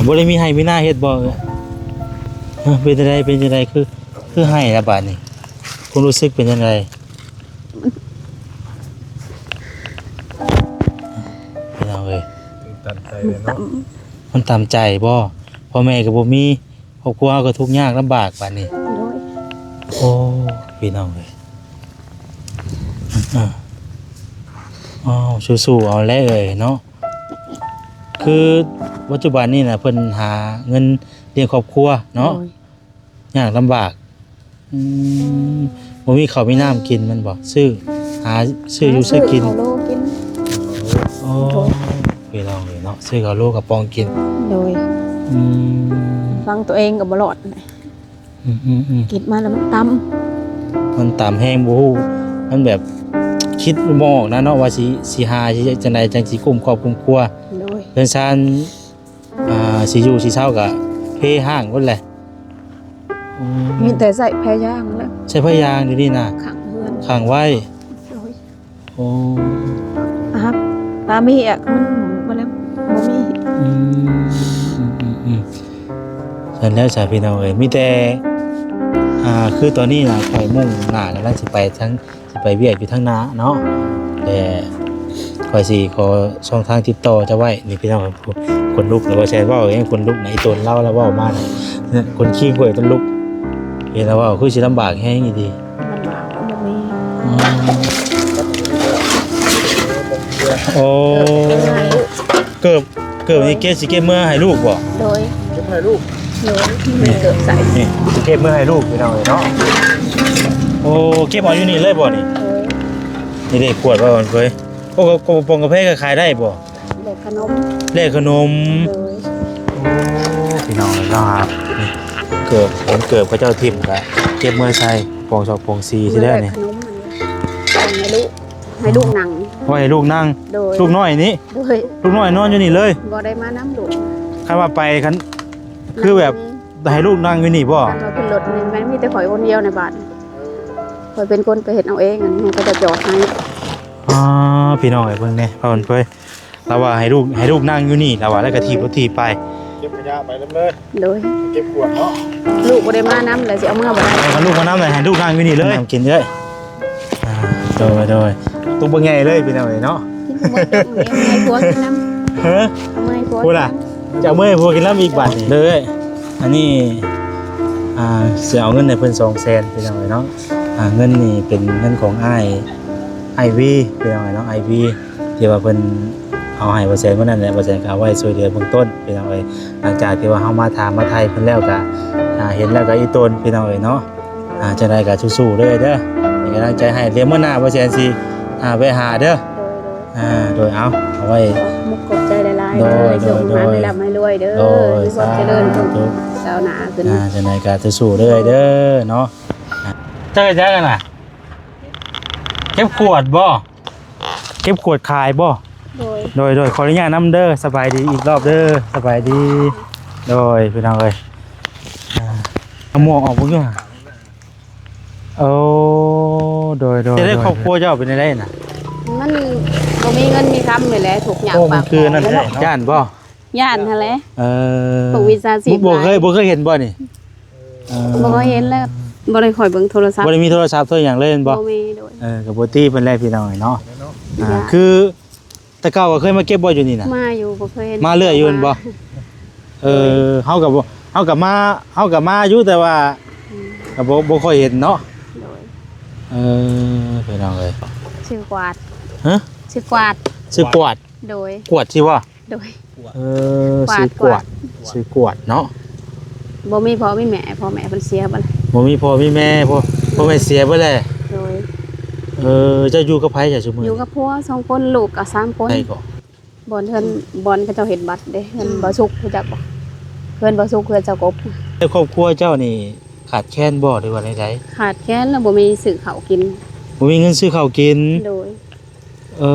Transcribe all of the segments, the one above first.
ບໍ່ໄດ້ມີໄຮ່ມີນາເຮັດບໍ່? ເອີ ເປັນຈັ່ງໃດ ເປັນຈັ່ງໃດ ຄື ຄືໄຫ້ລະບາດນີ້? ຄວາມຮູ້ສຶກເປັນຈັ່ງໃດ? ພີ່ນ້ອງເອີຍ ຕື່ນຕັນໃຈເລີຍເນາະ ມັນຕາມໃຈບໍ່? ພໍ່ແມ່ກໍບໍ່ມີ ຄອບຄົວເຮົາກໍທຸກຍາກລຳບາກບາດນີ້. ໂດຍ ໂອ້ ພີ່ນ້ອງເອີຍ ເອີ ເອົາ ສູ້ໆ ເອົາແຫຼະເອີຍເນາະ. ຄືປັດຈຸບັນນີ້ນະ ເພິ່ນຫາເງິນລ້ຽງຄອບຄົວເນາະ. ໂດຍ ຍາກລຳບາກ. ອືມ ບໍ່ມີເຂົ້າມີນ້ຳກິນແມ່ນບໍ່? ຊື້ ຫາຊື້ຢູ່ຊື້ກິນ. ຫາຊື້ເຂົ້າໂລກິນ. ໂອ້ ໂດຍ ພີ່ນ້ອງເອີຍເນາະ ຊື້ເຂົ້າໂລກະປ໋ອງກິນ. ໂດຍ ອືມ ຟັງຕົວເອງກໍບໍ່ລອດ. ອືມໆໆ ກິນມາແລ້ວມັນຕຳ ມັນຕຳແຮງ ບໍ່ຮູ້ ມັນແບບຄິດບໍ່ອອກນະເນາະ ວ່າຊິ ຊິຫາ ຊິຈັ່ງໃດຈັ່ງຊິກຸ້ມຄອບກຸ້ມຄົວ. ໂດຍ ເຮືອນຊານ ອ່າ ຊິຢູ່ຊິເຊົາກະເພຮ້າງເບິດແຫຼະ. ອືມ ມີແຕ່ໃຊ້ຜ້າຢາງແລ້ວ ໃຊ້ຜ້າຢາງດຽວນີ້ນະ ຂັງເຮືອນ ຂັງໄວ້. ໂດຍ ໂອ້ ອາ ປາມີອະ ມັນບໍ່ແລ້ວ ບໍ່ມີ. ອືມ ອືມໆໆ ຊັ້ນແລ້ວສາພີ່ນ້ອງເອີຍ ມີແຕ່ ອ່າ ຄືຕອນນີ້ນະ ຂ້ອຍມຸ່ງໜ້າກຳລັງຊິໄປທາງ ຊິໄປວຽກຢູ່ທາງໜ້າເນາະ ແຕ່ຂ້ອຍຊິຂໍຊ່ອງທາງຕິດຕໍ່ເຈົ້າໄວ້ນີ້ພີ່ນ້ອງ. ຂົນລຸກ ແລ້ວບໍ່ແຊນເວົ້າເອງ ຂົນລຸກໃນຕົນລາວລະເວົ້າມານະ ຂົນຄີງຂ້ອຍຕົນລຸກ ເຫັນລະເວົ້າຄືຊິລຳບາກແຮງອີ່ດີ. ລຳບາກບໍ່ມີ. ອໍ ໂອ້ ເກີບ ເກີບນີ້ເກັບ ຊິເກັບເມືອໃຫ້ລູກບໍ່? ໂດຍ ເກັບໃຫ້ລູກ. ໂດຍ ນີ້ເກີບໃສ່ ນີ້ຊິເກັບເມືອໃຫ້ລູກພີ່ນ້ອງເອີຍເນາະ. ໂອ້ ເກັບເອົາຢູ່ນີ້ເລີຍບໍ່ນີ້? ໂດຍ ນີ້ເດ້ຂວດວ່າເພິ່ນເຄີຍ ໂອ້ ກະ ກະປ໋ອງກາເຟກໍຂາຍໄດ້ບໍ່? ແລກຂະໜົມ ແລກຂະໜົມ. ໂດຍ ໂອ້ ພີ່ນ້ອງເອີຍເນາະ ນີ້ເກີບ ເປັນເກີບເຂົາເຈົ້າຖິ້ມກະເກັບເມືອໃສ່ປ່ອງຊອກປ່ອງສີຊິໄດ້ນີ້. ແລກຂະໜົມ ໃຫ້ລູກ ໃຫ້ລູກນັ່ງ ໂອ້ ໃຫ້ລູກນັ່ງ. ໂດຍ ລູກນ້ອຍນີ້. ໂດຍ ລູກນ້ອຍນອນຢູ່ນີ້ເລີຍ ບໍ່ໄດ້ມານຳລູກ. ຄັນວ່າໄປ ຄັນ ຄືແບບ ໃຫ້ລູກນັ່ງຢູ່ນີ້ບໍ່? ຄັນວ່າຂຶ້ນລົດນີ້ແມ່ນມີແຕ່ຂ້ອຍຄົນດຽວໃນບ້ານ ຂ້ອຍເປັນຄົນໄປເຮັດເອົາເອງ ອັນນີ້ເຂົາເຈົ້າຈອດໃຫ້. ອໍ ພີ່ນ້ອງເອີຍ ເບິ່ງແດ່ ພາເພິ່ນເຜີຍ ລາວວ່າໃຫ້ລູກ ໃຫ້ລູກນັ່ງຢູ່ນີ້ ລາວວ່າ ແລ້ວກໍຖີບລົດຖີບໄປ ເກັບຂະຫຍະໄປນຳເລີຍ. ໂດຍ ເກັບຂວດເນາະ ລູກບໍ່ໄດ້ມານຳ ແລ້ວຊິເອົາເມືອບໍ່ໄດ້. ເອີ ຄັນລູກມານຳ ໃຫ້ລູກນັ່ງຢູ່ນີ້ເລີຍ ນັ່ງກິນເລີຍ. ອ່າ ໂດຍ ໂດຍ ຕຸກບັກໃຫຍ່ເລີຍພີ່ນ້ອງເອີຍເນາະ. ກິນບໍ່ໝົດດອກ ເອົາເມືອໃຫ້ຜົວກິນນຳ. ເອີ ເອົາເມືອໃຫ້ຜົວ ພຸ້ນລະ ຈະເອົາເມືອໃຫ້ຜົວກິນນຳອີກບາດນີ້ເດີ. ອັນນີ້ ອ່າ ຊິເອົາເງິນໃຫ້ເພິ່ນສອງແສນພີ່ນ້ອງເອີຍເນາະ. ອ່າ ເງິນນີ້ເປັນເງິນຂອງອ້າຍ ອ້າຍວີພີ່ນ້ອງເອີຍເນາະ ອ້າຍວີ ທີ່ວ່າເພິ່ນເອົາໃຫ້ບໍ່ແສນມື້ນັ້ນແຫຼະ ບໍ່ແສນກໍເອົາໄວ້ຊ່ວຍເຫຼືອເບື້ອງຕົ້ນພີ່ນ້ອງເອີຍ. ຫຼັງຈາກທີ່ວ່າເຮົາມາຖາມມາໄຖ່ເພິ່ນແລ້ວກໍ ອ່າ ເຫັນແລ້ວກໍອີ່ຕົນພີ່ນ້ອງເອີຍເນາະ. ອ່າ ຈັ່ງໃດກໍສູ້ໆເດີ ເດີ ເປັນກຳລັງໃຈໃຫ້ ດຽວມື້ໜ້າບໍ່ແສນຊິ ອ່າ ແວະຫາເດີ. ໂດຍ ໂດຍ ອ່າ ໂດຍ ເອົາ ເອົາໄວ້ ຂອບມຸກຂອບໃຈຫຼາຍໆ ໂດຍ ໂດຍ ໂດຍ ໃຫ້ໂຊກໃຫ້ໝານ ໃຫ້ລ່ຳໃຫ້ລວຍເດີ ໂດຍ ມີຄວາມຈະເລີນ ສາທຸ ກ້າວໜ້າຂຶ້ນ ອ່າ ຈັ່ງໃດກໍສູ້ໆເດີ ເດີເນາະ. ອ່າ ເຈົ້າເຮັດຫຍັງຫັ້ນນະ? ເກັບຂວດບໍ່? ເກັບຂວດຂາຍບໍ່? ໂດຍ ໂດຍ ໂດຍ ຂໍອະນຸຍາດນຳເດີ ສະບາຍດີອີກລອບເດີ ສະບາຍດີ. ໂດຍ ພີ່ນ້ອງເອີຍ ອ່າ ເອົາໝວກອອກເບິ່ງດູຫາ. ໂອ້ ໂດຍ ໂດຍ ຈະໄດ້ ໂດຍ ຄອບຄົວເຈົ້າເປັນຈັ່ງໃດນະ? ມັນບໍ່ມີເງິນມີຄຳນີ້ແຫຼະ ທຸກຍາກ ໂອ້ ມັນຄືນັ້ນແຫຼະເນາະ ຢ້ານບໍ່? ຢ້ານຫັ້ນແຫຼະ ເອີ ພວກມິດສາຊີບ ບໍ່ເຄີຍ ບໍ່ເຄີຍເຫັນບໍ່ນີ້? ເອີ ບໍ່ເຄີຍເຫັນແລ້ວ ບໍ່ໄດ້ຄ່ອຍເບິ່ງໂທລະສັບ ບໍ່ໄດ້ມີໂທລະສັບໂທຫຍັງເລີຍແມ່ນບໍ່? ບໍ່ມີ ໂດຍ ເອີ ກໍບໍ່ຕິເພິ່ນແຫຼະພີ່ນ້ອງເອີຍເນາະ. ອ່າ ຄື ແຕ່ເກົ່າກໍເຄີຍມາເກັບບໍ່ຢູ່ນີ້ນະ? ມາຢູ່ ບໍ່ເຄີຍເຫັນ ມາເລື້ອຍຢູ່ແມ່ນບໍ່? ມາ ເອີ ໂດຍ ເຮົາກໍບໍ່ ເຮົາກໍມາ ເຮົາກໍມາຢູ່ ແຕ່ວ່າ ອືມ ກໍບໍ່ ບໍ່ຄ່ອຍເຫັນເນາະ. ໂດຍ ເອີ ພີ່ນ້ອງເອີຍ ຊື່ກວາດ ຮະ? ຊື່ກວາດ ຊື່ກວາດ ໂດຍ ກວດຊິບໍ່? ໂດຍ ເອີ ກວາດ ຊື່ກວາດ ກວາດ ຊື່ກວາດເນາະ. ບໍ່ມີພໍ່ມີແມ່ ພໍ່ແມ່ເພິ່ນເສຍເບິດແລ້ວ ບໍ່ມີພໍ່ມີແມ່ ພໍ່ ພໍ່ແມ່ເສຍເບິດແລ້ວ. ໂດຍ ເອີ ເຈົ້າຢູ່ກັບໃຜຊະຊຸມື້ນີ້? ຢູ່ກັບຜົວສອງຄົນ ລູກກໍສາມຄົນ. ໃຜກໍ? ບ່ອນເຮືອນ ບ່ອນເຂົາເຈົ້າເຮັດບັດເດ້ ເຮືອນ ອືມ ບ່າວສຸກ ຮູ້ຈັກບໍ່? ເຮືອນບ່າວສຸກ ເຮືອນເຈົ້າກົບ. ແລ້ວຄອບຄົວເຈົ້ານີ້ຂາດແຄນບໍ່ ຫຼືວ່າໃດໆ? ຂາດແຄນແລ້ວ ບໍ່ມີຊື້ເຂົ້າກິນ ບໍ່ມີເງິນຊື້ເຂົ້າກິນ. ໂດຍ ເອີ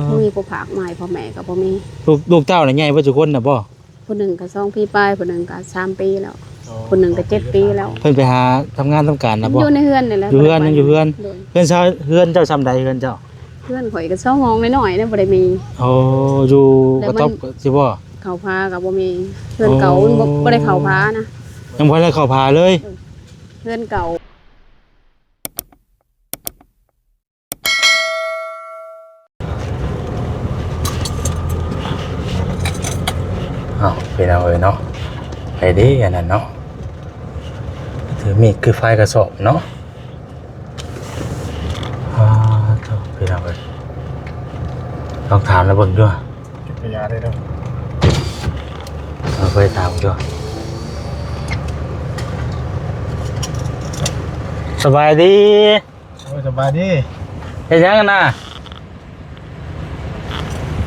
ບໍ່ມີຜູ້ຝາກມາໃຫ້ພໍ່ແມ່ກໍບໍ່ມີ. ລູກ ລູກເຕົ້ານະໃຫຍ່ເບິດທຸກຄົນນະບໍ່? ຜູ້ໜຶ່ງກໍສອງປີປາຍ ຜູ້ໜຶ່ງກໍສາມປີແລ້ວ ໂອ້ ຜູ້ໜຶ່ງກໍເຈັດປີແລ້ວ. ເພິ່ນໄປຫາທຳງານທຳການນະບໍ່? ຢູ່ໃນເຮືອນນີ້ແຫຼະ ຢູ່ເຮືອນ ຍັງຢູ່ເຮືອນ. ໂດຍ ເຮືອນຊາວ ເຮືອນເຈົ້າຊ່ຳໃດ ເຮືອນເຈົ້າ? ເຮືອນຂ້ອຍກໍສອງຫ້ອງນ້ອຍໆນະ ບໍ່ໄດ້ມີ. ໂອ້ ຢູ່ກະຕອບຊິບໍ່? ເຂ ເຂົ້າພາກໍບໍ່ມີ ເຮືອນເກົ່າ ໂອ້ ມັນບໍ່ ບໍ່ໄດ້ເຂົ້າພານະ ຍັງບໍ່ໄດ້ເຂົ້າພາເລີຍ ເອີ ເຮືອນເກົ່າ. ອ້າວ ພີ່ນ້ອງເອີຍເນາະ ໄປເດ້ອັນນັ້ນເນາະ ຖືມີດຄືຝາຍກະສອບເນາະ. ອ້າວ ໂທ້ ພີ່ນ້ອງເອີຍ ລອງຖາມລາວເບິ່ງດູ ເກັບຂະຫຍະໄດ້ເດີ ເອົາໄປຖາມດູ. ສະບາຍດີ. ໂອ້ຍ ສະບາຍດີ. ເຮັດຫຍັງຫັ້ນນະ?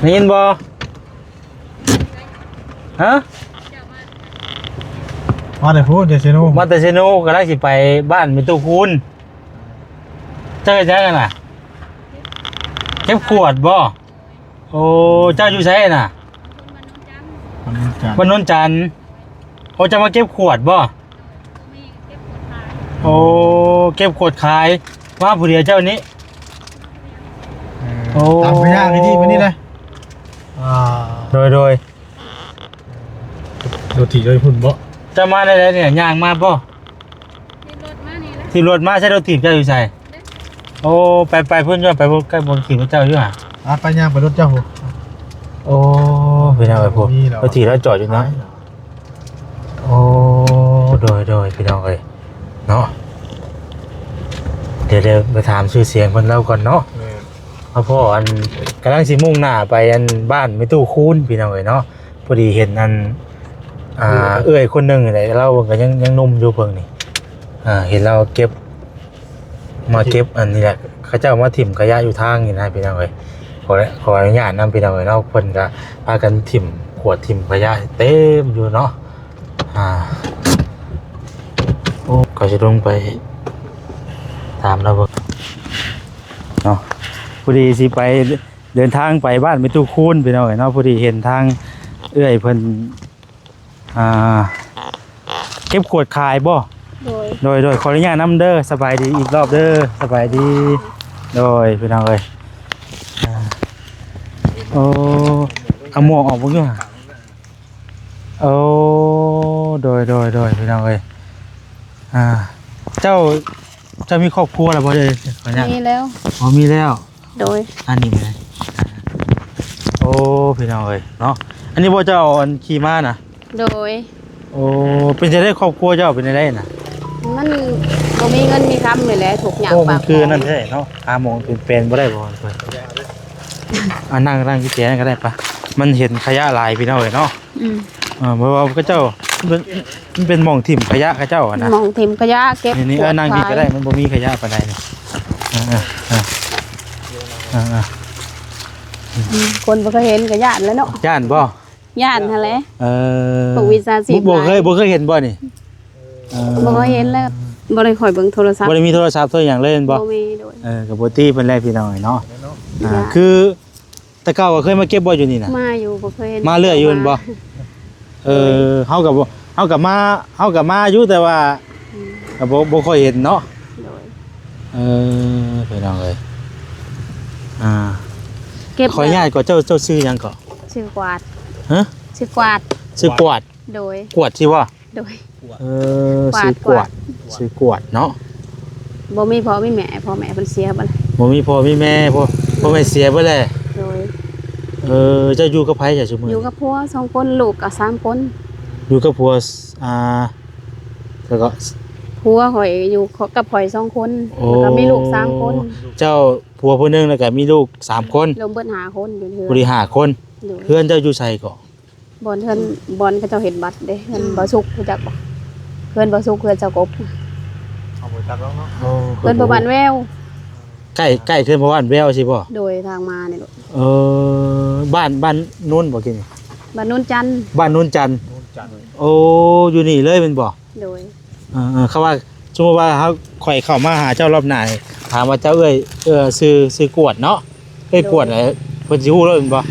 ໄດ້ຍິນບໍ່? ຮະ? ມາແຕ່ພຸ້ນ ແຕ່ເຊໂນ ມາແຕ່ເຊໂນ ກຳລັງຊິໄປບ້ານແມ່ຕູ້ຄູນ. ເຈົ້າເຮັດຫຍັງຫັ້ນນະ? ເກັບຂວດບໍ່? ໂອ້ ເຈົ້າຢູ່ໃສນະ? ບ້ານໂນນຈັນ ບ້ານໂນນຈັນ. ໂອ້ ເຈົ້າມາເກັບຂວດບໍ່? ໂອ້ ເກັບຂວດຂາຍ ມາຜູ້ດຽວເຈົ້ານີ້? ເອີ ໂອ້ ຕາມໄປຍ່າງໄປນີ້ ໄປນີ້ເລີຍ. ອ່າ ໂດຍ ໂດຍ. ລົດຖີບໄປພຸ້ນບໍ່? ເຈົ້າມາໄດ້ໃດນີ້ ຍ່າງມາບໍ່? ຂີ່ລົດມານີ້ແຫຼະ ຂີ່ລົດມາ. ໃຊ້ລົດຖີບເຈົ້າຢູ່ໃສ? ໂອ້ ໄປ ໄປພຸ້ນ ຍ້ອນໄປບໍ່ໃກ້ບ່ອນຂີ່ລົດເຈົ້າຢູ່ຫາ. ອ່າ ໄປຍ່າງໄປລົດເຈົ້າພຸ້ນ. ໂອ້ ພີ່ນ້ອງເອີຍ ພຸ້ນ ລົດຖີບລາວຈອດຢູ່ນະ. ໂອ້ ໂດຍ ໂດຍ ພີ່ນ້ອງເອີຍເນາະ. ດຽວ ດຽວໄປຖາມຊື່ສຽງເພິ່ນລາວກ່ອນເນາະ. ແມ່ນ. ມາພໍ້ອັນ ກຳລັງຊິມຸ່ງໜ້າໄປອັນບ້ານແມ່ຕູ້ຄູນ ພີ່ນ້ອງເອີຍເນາະ. ພໍດີເຫັນອັນ ອ່າ ເອື້ອຍຄົນໜຶ່ງນີ້ແຫຼະ ລາວກໍຍັງ ຍັງໜຸ່ມຢູ່ເພິ່ງນີ້ ອ່າ ເຫັນລາວເກັບ ມາເກັບອັນນີ້ແຫຼະ ເຂົາເຈົ້າມາຖິ້ມຂະຫຍະຢູ່ທາງນີ້ນະ ພີ່ນ້ອງເອີຍ. ຂໍ ຂໍອະນຸຍາດນຳ ພີ່ນ້ອງເອີຍເນາະ. ເພິ່ນກໍພາກັນຖິ້ມຂວດຖິ້ມຂະຫຍະເຕັມຢູ່ເນາະ. ອ່າ ໂອ້ ກໍຊິລົງໄປຖາມລາວເບິ່ງເນາະ. ພໍດີຊິໄປ ເດີນທາງໄປບ້ານແມ່ຕູ້ຄູນ ພີ່ນ້ອງເອີຍເນາະ. ພໍດີເຫັນທາງເອື້ອຍເພິ່ນ ອ່າ ເກັບຂວດຂາຍບໍ່? ໂດຍ ໂດຍ ໂດຍ. ຂໍອະນຸຍາດນຳເດີ. ສະບາຍດີອີກລອບເດີ. ສະບາຍດີ. ໂດຍ ພີ່ນ້ອງເອີຍ. ອ່າ ໂອ້ ເອົາໝວກອອກເບິ່ງດູຫາ. ໂອ້ ໂດຍ ໂດຍ ໂດຍ ພີ່ນ້ອງເອີຍ. ອ່າ ເຈົ້າ ເຈົ້າມີຄອບຄົວແລ້ວບໍ່ເອີຍ? ຂໍອະນຸຍາດ. ມີແລ້ວ. ອໍ ມີແລ້ວ. ໂດຍ. ອັນນີ້ແມ່ນ ໂອ້ ພີ່ນ້ອງເອີຍເນາະ. ອັນນີ້ບໍ່ ເຈົ້າເອົາອັນຂີ່ມານະ? ໂດຍ. ໂອ້ ເປັນຈັ່ງໃດຄອບຄົວເຈົ້າ ເປັນຈັ່ງໃດນະ? ມັນບໍ່ມີເງິນມີຄຳນີ້ແຫຼະ ທຸກຍາກ. ໂອ້ ມັນຄືນັ້ນແທ້ເນາະ. ຫາໝໍເປັນແປນບໍ່ໄດ້ບໍ່? ອ່າ ນັ່ງ ນັ່ງຢູ່ແຈນັ້ນກໍໄດ້ປະ. ມັນເຫັນຂະຫຍະຫຼາຍ ພີ່ນ້ອງເອີຍເນາະ. ອືມ ເອີ ເພາະວ່າເຂົາເຈົ້າ ມັນເປັນ ມັນເປັນໝ່ອງຖິ້ມຂະຫຍະເຂົາເຈົ້າຫັ້ນນະ ໝ່ອງຖິ້ມຂະຫຍະ ເກັບ ນີ້ ນີ້ ເອີ ນັ່ງນີ້ກໍໄດ້ ມັນບໍ່ມີຂະຫຍະປານໃດນີ້. ເອີ ເອີ ເອີ ອືມ ຄົນບໍ່ເຄີຍເຫັນກໍຢ້ານແຫຼະເນາະ. ຢ້ານບໍ່? ຢ້ານຫັ້ນແຫຼະ. ເອີ ພວກມິດສາຊີບ ບໍ່ເຄີຍ ບໍ່ເຄີຍເຫັນບໍ່ນີ້? ເອີ ບໍ່ເຄີຍເຫັນແລ້ວ ບໍ່ໄດ້ຄ່ອຍເບິ່ງໂທລະສັບ ບໍ່ໄດ້ມີໂທລະສັບໂທຫຍັງເລີຍແມ່ນບໍ່? ບໍ່ມີ. ໂດຍ. ເອີ ກໍບໍ່ຕິເພິ່ນແຫຼະ ພີ່ນ້ອງເອີຍເນາະ. ອ່າ ຄື ແຕ່ເກົ່າກໍເຄີຍມາເກັບບໍ່ຢູ່ນີ້ນະ? ມາຢູ່ ບໍ່ເຄີຍເຫັນ ມາເລື້ອຍຢູ່ແມ່ນບໍ່? ເອີ ເຮົາກໍບໍ່ ເຮົາກໍມາ ເຮົາກໍມາຢູ່ ແຕ່ວ່າ ອືມ ກໍບໍ່ ບໍ່ຄ່ອຍເຫັນເນາະ. ໂດຍ. ເອີ ພີ່ນ້ອງເອີຍ ອ່າ ເກັບ ຂໍອະນຸຍາດ ແລ້ວກໍ ເຈົ້າ ເຈົ້າຊື່ຫຍັງເກາະ? ຊື່ກວາດ. ຮະ? ຊື່ກວາດ. ຊື່ກວາດ. ໂດຍ. ກວດຊິບໍ່? ໂດຍ. ເອີ ກວາດ ຊື່ກວາດ ກວາດ ຊື່ກວາດເນາະ. ບໍ່ມີພໍ່ມີແມ່ ພໍ່ແມ່ເພິ່ນເສຍເບິດແລ້ວ. ບໍ່ມີພໍ່ມີແມ່ ພໍ່ ພໍ່ແມ່ເສຍເບິດແລ້ວ. ໂດຍ. ເອີ ເຈົ້າຢູ່ກັບໃຜຊະຊຸມື້ນີ້? ຢູ່ກັບຜົວສອງຄົນ ລູກກໍສາມຄົນ. ຢູ່ກັບຜົວ ອ່າ ແລ້ວກໍ ຜົວຂ້ອຍຢູ່ກັບຂ້ອຍສອງຄົນ. ໂອ້ ແລ້ວກໍມີລູກສາມຄົນ. ເຈົ້າຜົວຜູ້ໜຶ່ງ ແລ້ວກໍມີລູກສາມຄົນ ລວມເບິດຫ້າຄົນຢູ່ເຮືອນ. ຜູ້ນີ້ຫ້າຄົນ. ໂດຍ. ເຮືອນເຈົ້າຢູ່ໃສເກາະ? ບ່ອນເຮືອນ ບ່ອນເຂົາເຈົ້າເຮັດບັດເດ້ ເຮືອນ ອືມ ບ່າວສຸກ ຮູ້ຈັກບໍ່? ເຮືອນບ່າວສຸກ ເຮືອນເຈົ້າກົບ. ເຮົາບໍ່ຈັກດອກເນາະ. ໂອ້ ເຮືອນພໍ່ບ້ານແວວ. ໃກ້ ໃກ້ເຮືອນພໍ່ບ້ານແວວຊິບໍ່? ໂດຍ ທາງມານີ້ແຫຼະ. ເອີ ບ້ານ ບ້ານໂນນບໍ່ກີ້ນີ້? ບ້ານໂນນຈັນ. ບ້ານໂນນຈັນ. ໂນນຈັນ. ໂອ້ ຢູ່ນີ້ເລີຍແມ່ນບໍ່? ໂດຍ. ເອີ ເອີ ຄຳວ່າ ສົມມຸດວ່າເຮົາ ຂ້ອຍເຂົ້າມາຫາເຈົ້າລອບໜ້າ ຖາມວ່າເຈົ້າເອື້ອຍ ເອີ ຊື່ ຊື່ກວດເນາະ? ເອື້ອຍກວດ ໂດຍ ເພິ່ນຊິຮູ້ໂລດແມ່ນບໍ່?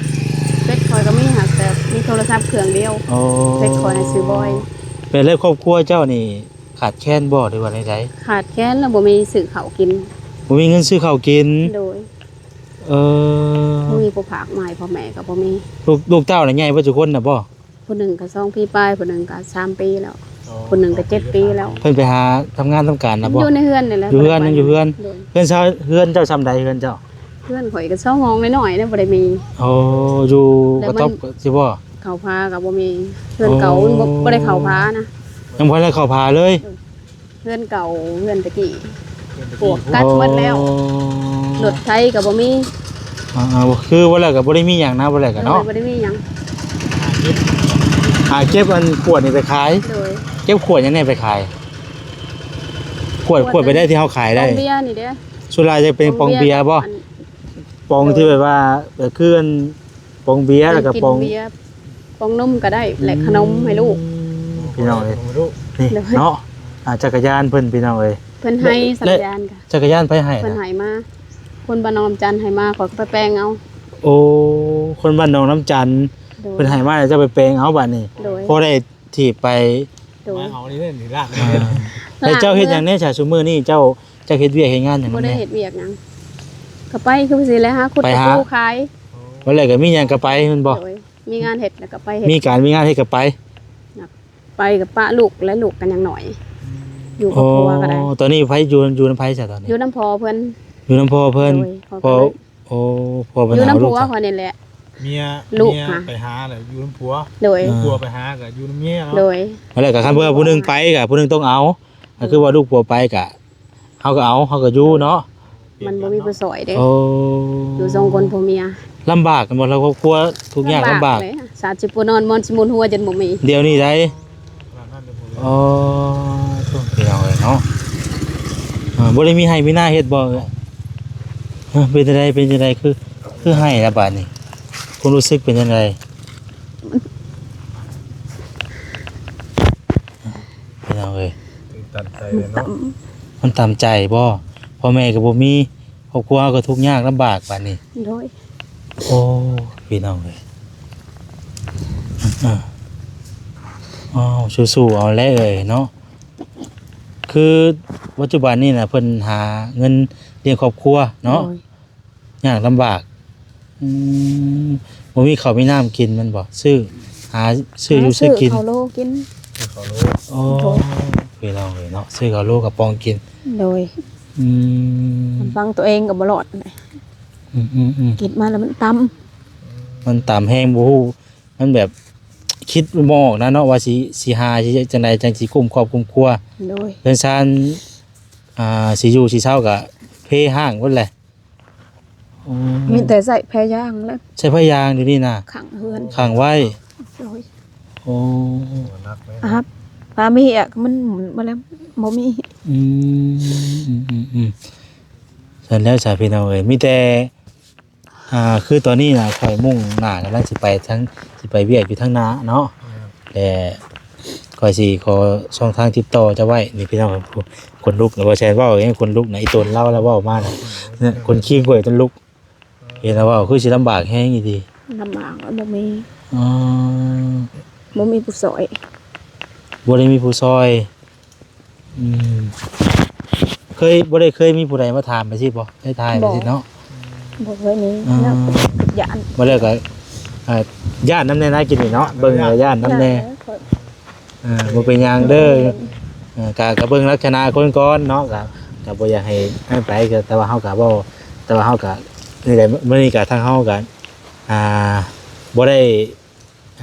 ເຟສຂ້ອຍກໍມີ ຫາກແຕ່ມີໂທລະສັບເຄື່ອງດຽວ. ໂອ້ ເຟສຂ້ອຍຊື່ບອຍ. ແມ່ນແລ້ວ ຄອບຄົວເຈົ້ານີ້ຂາດແຄນບໍ່ ຫຼືວ່າໃດ? ຂາດແຄນແລ້ວ ບໍ່ມີຊື້ເຂົ້າກິນ. ບໍ່ມີເງິນຊື້ເຂົ້າກິນ. ໂດຍ. ເອີ ບໍ່ມີຜູ້ຝາກມາໃຫ້ພໍ່ແມ່ກໍບໍ່ມີ. ລູກ ລູກເຕົ້ານະໃຫຍ່ເບິດທຸກຄົນນະບໍ່? ຜູ້ໜຶ່ງກໍສອງປີປາຍ ຜູ້ໜຶ່ງກໍສາມປີແລ້ວ ອໍ ຜູ້ໜຶ່ງກໍເຈັດປີແລ້ວ. ເພິ່ນໄປຫາທຳງານທຳການນະບໍ່? ຢູ່ໃນເຮືອນນີ້ແຫຼະ. ຢູ່ເຮືອນ ເພິ່ນກໍໄປ ຍັງຢູ່ເຮືອນ. ໂດຍ. ເຮືອນຊາວ ເຮືອນເຈົ້າຊ່ຳໃດ ເຮືອນເຈົ້າ? ເຮືອນຂ້ອຍກໍສອງຫ້ອງນ້ອຍໆນະ ບໍ່ໄດ້ມີ. ໂອ້ ຢູ່ກະຕອບຊິບໍ່? ເຂົ້າຜາກໍບໍ່ມີ ເຮືອນເກົ່າ ອໍ ມັນບໍ່ ບໍ່ໄດ້ເຂົ້າຜານະ. ຍັງບໍ່ໄດ້ເຂົ້າຜາເລີຍ? ໂດຍ. ເຮືອນເກົ່າ ເຮືອນແຕ່ກີ້ ເຮືອນແຕ່ກີ້ ປວກກັດໝົດແລ້ວ. ອໍ ລົດໄຖກໍບໍ່ມີ. ອ່າ ຄືວ່າແລ້ວກໍບໍ່ໄດ້ມີຫຍັງນະ ວ່າແລ້ວກໍເນາະ. ໂດຍ ບໍ່ໄດ້ມີຫຍັງ. ຫາເກັບອັນຂວດນີ້ໄປຂາຍ. ໂດຍ. ເກັບຂວດຫຍັງແດ່ໄປຂາຍ? ຂວດ ຂວດ ຂວດໄປໄດ້ທີ່ເຮົາຂາຍໄດ້ ປອງເບຍນີ້ເດ້. ສ່ວນຫຼາຍຈະເປັນປອງເບຍບໍ່? ອັນ ປອງທີ່ແບບວ່າ ກໍຄືອັນ ປອງເບຍ ແລ້ວກໍປອງເບຍ ປອງນົມກໍໄດ້ ແລະຂະໜົມໃຫ້ລູກ. ອືມ ພີ່ນ້ອງເອີຍ ນີ້ເນາະ ອ່າ ຈັກກະຍານເພິ່ນ ພີ່ນ້ອງເອີຍ ເພິ່ນໃຫ້ ແລະ ຈັກກະຍານກໍ ຈັກກະຍານໃຜໃຫ້? ເພິ່ນໃຫ້ມາ ຄົນບ້ານໜອງນ້ຳຈັນໃຫ້ມາ ຂ້ອຍກໍໄປແປງເອົາ. ໂອ້ ຄົນບ້ານໜອງນ້ຳຈັນ. ໂດຍ. ເພິ່ນໃຫ້ມາແລ້ວເຈົ້າໄປແປງເອົາບາດນີ້. ໂດຍ. ພໍໄດ້ຖີບໄປ. ໂດຍ. ມາເອົານີ້ເດ້ ນີ້ລາກນີ້. ອ່າ ແລ້ວເຈົ້າເຮັດຫຍັງແດ່ຊະ ຊຸມື້ນີ້ເຈົ້າ ເຈົ້າເຮັດວຽກເຮັດງານຫຍັງ? ບໍ່ໄດ້ເຮັດວຽກຫຍັງ ກໍໄປຄືຊິແຫຼະ ຫາຂຸດ ໄປຫາ ຕະປູຂາຍ. ອໍ ວ່າແລ້ວກໍມີຫຍັງກໍໄປແມ່ນບໍ່? ໂດຍ. ມີງານເຮັດແລ້ວກໍໄປເຮັດ ມີການມີງານເຮັດກໍໄປ. ໄປກໍປະລູກ ແລະລູກກໍຍັງນ້ອຍ ອືມ ຢູ່ຄອບຄົວກໍໄດ້. ອໍ ຕອນນີ້ໃຜຢູ່ ຢູ່ນຳໃຜຊະຕອນນີ້? ຢູ່ນຳພໍ່ເພິ່ນ. ຢູ່ນຳພໍ່ເພິ່ນ. ໂດຍ. ພໍ່ ພໍ່ ກໍເລີຍ ໂອ້ ພໍ່ເພິ່ນ ຢູ່ນຳຜົວຂ້ອຍນີ້ແຫຼະ. ເມຍ ລູກ ເມຍຫາ ໄປຫາແລ້ວຢູ່ນຳຜົວ. ໂດຍ. ອ່າ ຜົວໄປຫາກໍຢູ່ນຳເມຍເນາະ. ໂດຍ. ແລ້ວກໍຄັນເພື່ອຜູ້ໜຶ່ງໄປກໍຜູ້ໜຶ່ງຕ້ອງເອົາ ກໍຄືວ່າລູກຜົວໄປກໍ ເຮົາກໍເອົາ ເຮົາກໍຢູ່ເນາະ. ມັນບໍ່ມີຜູ້ຊ່ອຍເດ້. ໂອ້ ຢູ່ສອງຄົນຜົວເມຍ ລຳບາກກັນໝົດແລ້ວ ຄອບຄົວທຸກຍາກລຳບາກ. ລຳບາກເລີຍ ສາດຊິປູນອນ ໝອນຊິໝູນຫົວຈົນບໍ່ມີ ດຽວນີ້ໄດ໋. ອໍ ໂອ້ ພີ່ນ້ອງເອີຍເນາະ. ເອີ ບໍ່ໄດ້ມີໄຮ່ມີນາເຮັດບໍ່? ເອີ ເປັນຈັ່ງໃດ ເປັນຈັ່ງໃດ ຄື ຄືໄຫ້ລະບາດນີ້ ຄວາມຮູ້ສຶກເປັນຈັ່ງໃດ? ພີ່ນ້ອງເອີຍ ຕື່ນຕັນໃຈເລີຍເນາະ. ມັນຕຳ ມັນຕຳໃຈບໍ່? ພໍ່ແມ່ກໍບໍ່ມີ ຄອບຄົວເຮົາກໍທຸກຍາກລຳບາກບາດນີ້. ໂດຍ. ໂອ້ ພີ່ນ້ອງເອີຍ ເອີ ເອົາ ສູ້ໆ ເອົາແຫຼະເອີຍເນາະ. ຄືປັດຈຸບັນນີ້ນະ ເພິ່ນຫາເງິນລ້ຽງຄອບຄົວເນາະ. ໂດຍ. ຍາກລຳບາກ. ອືມ ບໍ່ມີເຂົ້າມີນ້ຳກິນແມ່ນບໍ່? ຊື້ ຫາຊື້ຢູ່ຊື້ກິນ ຫາຊື້ເຂົ້າໂລກິນ. ຊື້ເຂົ້າໂລ. ໂອ້ ໂດຍ ພີ່ນ້ອງເອີຍເນາະ ຊື້ເຂົ້າໂລກະປ໋ອງກິນ. ໂດຍ. ອືມ ລຳພັງຕົວເອງກໍບໍ່ລອດ. ອືມໆໆ ກິນມາແລ້ວມັນຕຳ ມັນຕຳແຮງ ບໍ່ຮູ້ ມັນແບບຄິດບໍ່ອອກນະເນາະ ວ່າຊິ ຊິຫາ ຊິຈັ່ງໃດຈັ່ງຊິກຸ້ມຄອບກຸ້ມຄົວ. ໂດຍ. ເຮືອນຊານ ອ່າ ຊິຢູ່ຊິເຊົາກະເພຮ້າງໝົດແຫຼະ. ໂອ້ ມີແຕ່ໃຊ້ຜ້າຢາງແຫຼະ ໃຊ້ຜ້າຢາງດຽວນີ້ນະ ຂັງເຮືອນ ຂັງໄວ້. ໂດຍ. ໂອ້ ໜັກເລີຍ ອາບ ພາມີອະ ມັນ ມັນບໍ່ແລ້ວ ບໍ່ມີ. ອືມ ອືມໆໆ ຊັ້ນແລ້ວສາ ພີ່ນ້ອງເອີຍ ມີແຕ່ ອ່າ ຄືຕອນນີ້ນະ ຂ້ອຍມຸ່ງໜ້າກຳລັງຊິໄປທາງ ຊິໄປວຽກຢູ່ທາງໜ້າເນາະ. ແມ່ນ. ແລະ ຂ້ອຍຊິຂໍຊ່ອງທາງຕິດຕໍ່ເຈົ້າໄວ້ນີ້ ພີ່ນ້ອງ. ຂົນລຸກນະ ບໍ່ແຊນເວົ້າຫຍັງ ຂົນລຸກນະ ອີ່ຕົນລາວລະເວົ້າມານະ ເອີ ຂົນຄີງຂ້ອຍຈົນລຸກ. ເອີ ເຫັນລະເວົ້າຄືຊິລຳບາກແຮງອີ່ຫຼີ. ລຳບາກ ບໍ່ມີ ອໍ ບໍ່ມີຜູ້ຊ່ອຍ ບໍ່ໄດ້ມີຜູ້ຊ່ອຍ. ອືມ ເຄີຍ ບໍ່ໄດ້ເຄີຍມີຜູ້ໃດມາຖາມໄປຊີ້ບໍ່? ໄດ້ຖ່າຍໄປຊີ້ເນາະ. ບໍ່ເຄີຍມີ ອ່າ ເນາະ ຢ້ານ ບໍ່ແລ້ວກໍ ອ່າ ຢ້ານນຳແດ່ນະ ກິນນີ້ເນາະ ເບິ່ງແລ້ວຢ້ານນຳແດ່. ຢ້ານແຫຼະ ອ່າ ບໍ່ເປັນຫຍັງເດີ ເອີ ກະ ກະເບິ່ງລັກສະນະຄົນກ່ອນເນາະ ກະ ກະບໍ່ຢາກໃຫ້ນັ້ນໄປ ກະ ແຕ່ວ່າເຮົາກະເວົ້າ ແຕ່ວ່າເຮົາກະ ນີ້ແຫຼະ ມື້ນີ້ກະທາງເຮົາກະ ອ່າ ບໍ່ໄດ້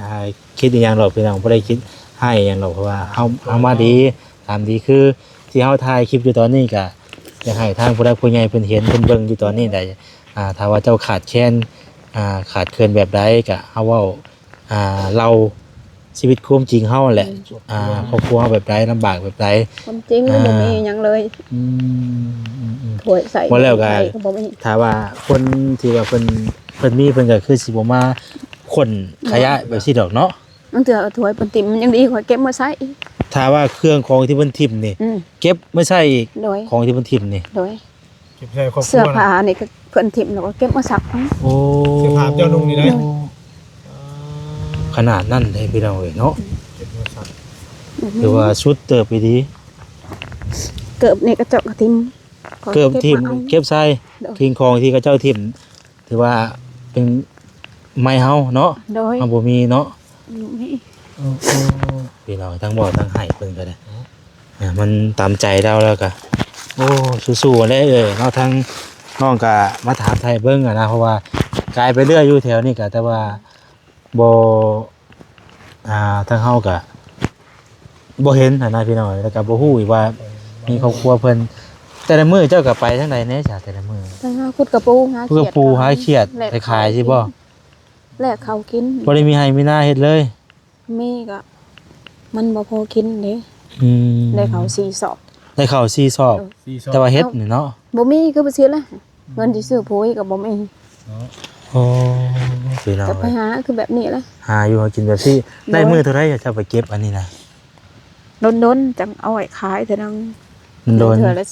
ອ່າ ຄິດອີ່ຫຍັງດອກພີ່ນ້ອງ ບໍ່ໄດ້ຄິດຮ້າຍອີ່ຫຍັງດອກ ເພາະວ່າເຮົາ ເຮົາມາດີ ຖາມດີ ຄືທີ່ເຮົາຖ່າຍຄລິບຢູ່ຕອນນີ້ກະ ຢາກໃຫ້ທາງຜູ້ຫຼັກຜູ້ໃຫຍ່ເພິ່ນເຫັນ ເພິ່ນເບິ່ງຢູ່ຕອນນີ້ໄດ້. ອ່າ ຖ້າວ່າເຈົ້າຂາດແຄນ ອ່າ ຂາດເຂີນແບບໃດກະເຮົາເວົ້າ ອ່າ ເລົ່າຊີວິດຄວາມຈິງເຮົາແຫຼະ. ອືມ ອ່າ ຄອບຄົວເຮົາແບບໃດ ລຳບາກແບບໃດ ຄວາມຈິງ ອ່າ ບໍ່ມີຫຍັງເລີຍ. ອືມ ອືມໆ ຖ້ວຍໃສ່ ບໍ່ແລ້ວກະ ຖ້າວ່າຄົນທີ່ວ່າເພິ່ນ ເພິ່ນມີ ເພິ່ນກະຄືຊິບໍ່ມາຂົນຂະຫຍະແບບຊີ້ດອກເນາະ. ບາງເທື່ອເອົາຖ້ວຍເພິ່ນຖິ້ມ ມັນຍັງດີກວ່າເກັບມາໃຊ້. ຖ້າວ່າເຄື່ອງຂອງທີ່ເພິ່ນຖິ້ມນີ້ ອືມ ເກັບມາໃຊ້ອີກ. ໂດຍ. ຂອງທີ່ເພິ່ນຖິ້ມນີ້ ໂດຍ ເກັບໃສ່ຄອບຄົວ ເສື້ອຜ້ານີ້ກໍເພິ່ນຖິ້ມແລ້ວກໍເກັບມາຊັກ. ໂອ້ ເສື້ອຜ້າເຈົ້ານຸ່ງນີ້ໄດ໋. ໂດຍ. ຂະໜາດນັ້ນເດ້ພີ່ນ້ອງເອີຍເນາະ ເກັບມາຊັກ ຖືວ່າສຸດເຕີບອີ່ຫຼີ. ເກີບນີ້ກໍເຈົ້າກໍຖິ້ມ ເກີບຖິ້ມ ເກັບມາເອົາ ເກັບໃສ່. ໂດຍ. ສິ່ງຂອງທີ່ເຂົາເຈົ້າຖິ້ມ ຖືວ່າເປັນໄມ້ເຮົາເນາະ. ໂດຍ. ເຮົາບໍ່ມີເນາະ ບໍ່ມີ. ໂອ້ ໂອ້ ພີ່ນ້ອງ ທັງເວົ້າທັງໄຫ້ເພິ່ນກໍໄດ້ ເນາະ ອ່າ ມັນຕາມໃຈລາວແລ້ວກໍ ໂອ້ ສູ້ໆແຫຼະເອີຍເນາະ. ທາງນ້ອງກໍມາຖາມໄຖ່ເບິ່ງຫັ້ນນະ ເພາະວ່າກາຍໄປເລື້ອຍຢູ່ແຖວນີ້ກໍ ແຕ່ວ່າບໍ່ ອ່າ ທາງເຮົາກໍບໍ່ເຫັນຫັ້ນນະ ພີ່ນ້ອງເອີຍ ແລ້ວກໍບໍ່ຮູ້ອີກວ່າມີຄອບຄົວເພິ່ນ. ແຕ່ລະມື້ເຈົ້າກໍໄປທາງໃດແດ່ຊະ ແຕ່ລະມື້? ໄປຫາຂຸດກະປູ ຫາຂຽດ ຂຸດກະປູ ຫາຂຽດໄປຂາຍຊິບໍ່? ແລກເຂົ້າກິນ ບໍ່ໄດ້ມີໄຮ່ມີນາເຮັດເລີຍ? ມີກໍມັນບໍ່ພໍກິນເດ້. ອືມ ໄດ້ເຂົ້າສີ່ສອບ ໄດ້ເຂົ້າສີ່ສອບ ເອີ ສີ່ສອບ ແຕ່ວ່າເຫັດນີ້ເນາະ ບໍ່ມີ ຄືບໍ່ຊິລະ ເງິນຊິຊື້ປຸ໋ຍກໍບໍ່ມີເນາະ. ໂອ້ ພີ່ນ້ອງ ກໍໄປຫາຄືແບບນີ້ລະ ຫາຢູ່ຫາກິນແບບນີ້. ໂດຍ ໄດ້ມື້ເທົ່າໃດເຈົ້າໄປເກັບອັນນີ້ນະ? ດົນໆ ຈັ່ງເອົາໄວ້ຂາຍເທື່ອໜຶ່ງ ດົນໆ ເທື່ອລະ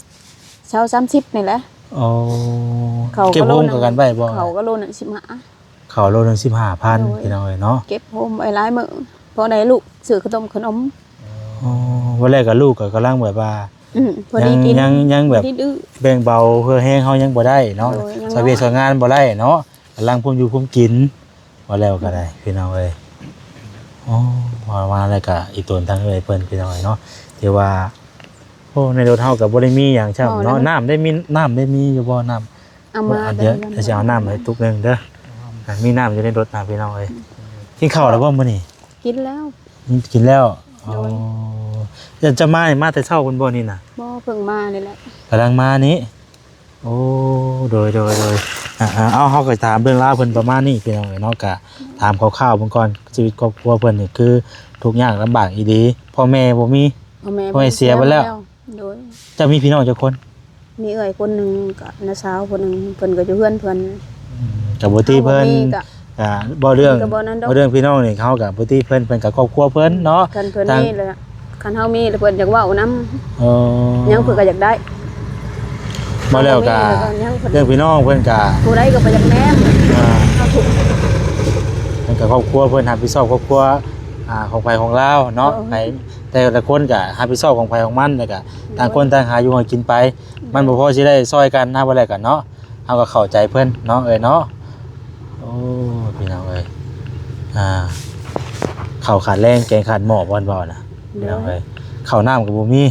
ຊາວສາມສິບນີ້ແຫຼະ. ອໍ ເຂົ້າ ເກັບໂຮມກັນໄວ້ບໍ່? ເຂົ້າກໍໂລໜຶ່ງສິບຫ້າ ເຂົ້າໂລໜຶ່ງສິບຫ້າພັນ ໂດຍ ພີ່ນ້ອງເອີຍເນາະ ເກັບໂຮມໄວ້ຫຼາຍມື້ ພໍໄດ້ລູກຊື້ຂະໜົມຂະໜົມ. ອໍ ວ່າແລ້ວກໍລູກກໍກຳລັງແບບວ່າ ອືມ ພໍດີກິນ ຍັງ ຍັງແບບ ພໍດີດື້ ແບ່ງເບົາເຫື່ອແຮງເຮົາຍັງບໍ່ໄດ້ເນາະ ໂດຍ ຍັງ ຊ່ອຍວຽກ ນ້ອຍ ຊ່ອຍງານບໍ່ໄດ້ເນາະ ກຳລັງພວມຢູ່ພວມກິນ ວ່າແລ້ວກໍໄດ້ ພີ່ນ້ອງເອີຍ. ໂອ້ ວ່າມາແລ້ວກໍອີ່ຕົນທາງເອື້ອຍເພິ່ນ ພີ່ນ້ອງເອີຍເນາະ ທີ່ວ່າ ໂອ້ ໃນລົດເຮົາກໍບໍ່ໄດ້ມີຫຍັງຊ້ຳເນາະ ບໍ່ແລ້ວ ນ້ຳໄດ້ມີ ນ້ຳໄດ້ມີຢູ່ບໍ່? ນ້ຳ ເອົາມາ ດຽວ ດຽວຊິເອົານ້ຳໃຫ້ຕຸກໜຶ່ງເດີ ອ່າ ມີນ້ຳຢູ່ໃນລົດນະ ພີ່ນ້ອງເອີຍ. ກິນເຂົ້າແລ້ວບໍ່ມື້ນີ້? ກິນແລ້ວ ກິນແລ້ວ. ໂດຍ ອໍ ເຈົ້າ ເຈົ້າມານີ້ ມາແຕ່ເຊົ້າພຸ້ນບໍ່ນີ້ນະ? ບໍ່ ເພິ່ງມານີ້ແຫຼະ ກຳລັງມານີ້. ໂອ້ ໂດຍ ໂດຍ ໂດຍ ອ່າ ເອົາ ເຮົາກໍຖາມເລື່ອງລາວເພິ່ນປະມານນີ້ ພີ່ນ້ອງເອີຍເນາະ ກະຖາມຄ່າວໆເບິ່ງກ່ອນ ຊີວິດຄອບຄົວເພິ່ນນີ້ຄືທຸກຍາກລຳບາກອີ່ຫຼີ ພໍ່ແມ່ບໍ່ມີ? ພໍ່ແມ່ ພໍ່ແມ່ເສຍໄປແລ້ວ. ໂດຍ ເຈົ້າມີພີ່ນ້ອງຈັກຄົນ? ມີເອື້ອຍຄົນໜຶ່ງ ກັບນ້າສາວຄົນໜຶ່ງ ເພິ່ນກໍຢູ່ເຮືອນເພິ່ນ. ອືມ ກໍບໍ່ຕິເພິ່ນ ເຮົາບໍ່ມີກໍ ກໍເວົ້າເລື່ອງ ເພິ່ນກໍບໍ່ນັ້ນດອກ ເວົ້າເລື່ອງພີ່ນ້ອງນີ້ ເຮົາກໍບໍ່ຕິເພິ່ນ ເພິ່ນກໍຄອບຄົວເພິ່ນເນາະ. ຄັນເພິ່ນມີແລ້ວ ຄັນເຮົາມີແລ້ວເພິ່ນຢາກເວົ້ານຳ. ເອີ ຫຍັງເພິ່ນກໍຢາກໄດ້. ເວົ້າແລ້ວກໍ ເຮົາບໍ່ມີແລ້ວກໍຫຍັງເພິ່ນ ເລື່ອງພີ່ນ້ອງເພິ່ນກໍ ຜູ້ໃດກໍບໍ່ຢາກແນມ. ອ່າ ເຮົາທຸກ ເພິ່ນກໍຄອບຄົວເພິ່ນຮັບຜິດຊອບຄອບຄົວ ອ່າ ຂອງໃຜຂອງລາວເນາະ. ເອີ ໃຜ ແຕ່ລະຄົນກໍຮັບຜິດຊອບຂອງໃຜຂອງມັນ ແລ້ວກໍ ໂດຍ ຕ່າງຄົນຕ່າງຫາຢູ່ຫາກິນໄປ ມັນບໍ່ພໍຊິໄດ້ຊ່ອຍກັນນະ ວ່າແລ້ວກັນເນາະ. ເຮົາກໍເຂົ້າໃຈເພິ່ນເນາະ ເອີຍເນາະ. ໂອ້ ພີ່ນ້ອງເອີຍ ອ່າ ເຂົ້າຂາດແລງແກງຂາດໝໍ້ ເພິ່ນເວົ້ານະ ໂດຍ ພີ່ນ້ອງເອີຍ. ເຂົ້ານ້ຳກໍບໍ່ມີ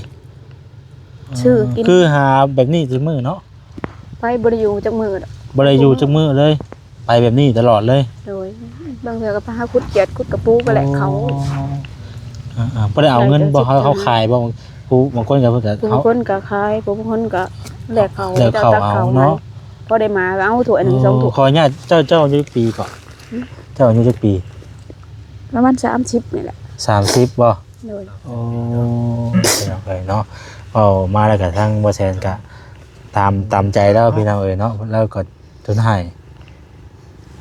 ຊື້ກິນ ຄືຫາແບບນີ້ທຸກມື້ເນາະ. ໄປບໍ່ໄດ້ຢູ່ຈັກມື້ດອກ ບໍ່ໄດ້ຢູ່ຈັກມື້ເລີຍ ໄປແບບນີ້ຕະຫຼອດເລີຍ. ໂດຍ ບາງເທື່ອກໍໄປຫາຂຸດຂຽດຂຸດກະປູກໍແລກເຂົ້າ. ອໍ ອ່າໆ ບໍ່ໄດ້ເອົາເງິນບໍ່? ເຂົາ ເຂົາຂາຍບໍ່? ຜູ້ບາງຄົນກໍເພິ່ນກໍ ບາງຄົນກໍຂາຍ ຜູ້ບາງຄົນກໍແລກເຂົ້າ ແລກເຂົ້າເອົາເນາະ. ພໍໄດ້ມາກໍເອົາຖ້ວຍໜຶ່ງສອງຖ້ວຍ. ຂໍອະນຸຍາດ ເຈົ້າ ເຈົ້າອາຍຸຈັກປີເກາະ? ຫຶ? ເຈົ້າອາຍຸຈັກປີ? ປະມານສາມສິບນີ້ແຫຼະ. ສາມສິບບໍ່? ໂດຍ ໂອ້ ພີ່ນ້ອງເອີຍເນາະ ເວົ້າມາແລ້ວກະທາງບໍ່ແສນກະຕາມ ຕາມໃຈລາວ ພີ່ນ້ອງເອີຍເນາະ ລາວກໍຈົນໄຫ້.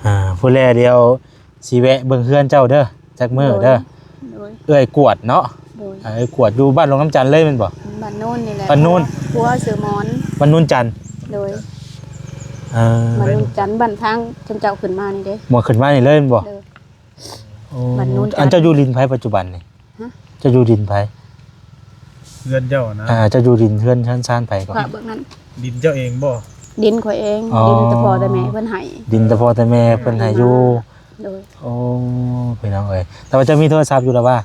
ອ່າ ພຸ້ນແຫຼະ ດຽວຊິແວະເບິ່ງເຮືອນເຈົ້າເດີ ຈັກມື້ເດີ. ໂດຍ ເອື້ອຍກວດເນາະ. ໂດຍ ເອື້ອຍກວດຢູ່ບ້ານຫຼວງນ້ຳຈັນເລີຍແມ່ນບໍ່? ບ້ານໂນນນີ້ແຫຼະ ບ້ານໂນນ ຜົວຊື່ໝອນ ບ້ານໂນນຈັນ. ໂດຍ ເອີ ບ້ານໂນນຈັນ ບ້ານທາງເຈົ້າຂຶ້ນມານີ້ເດ້. ໝໍ້ຂຶ້ນມານີ້ເລີຍແມ່ນບໍ່? ໂດຍ ໂອ້ ບ້ານໂນນຈັນ. ອັນເຈົ້າຢູ່ດິນໃຜປັດຈຸບັນນີ້? ຮະ? ເຈົ້າຢູ່ດິນໃຜ? ເຮືອນເຈົ້ານະ. ອ່າ ເຈົ້າຢູ່ດິນເຮືອນຊານໃຜເກາະ? ພະເບິ່ງນັ້ນ ດິນເຈົ້າເອງບໍ່? ດິນຂ້ອຍເອງ. ອໍ ດິນແຕ່ພໍ່ແຕ່ແມ່ເພິ່ນໃຫ້. ດິນແຕ່ພໍ່ແຕ່ແມ່ເພິ່ນໃຫ້ຢູ່. ໂດຍ ໂອ້ ພີ່ນ້ອງເອີຍ ແຕ່ວ່າເຈົ້າມີໂທລະສັບຢູ່ລະຫວາ?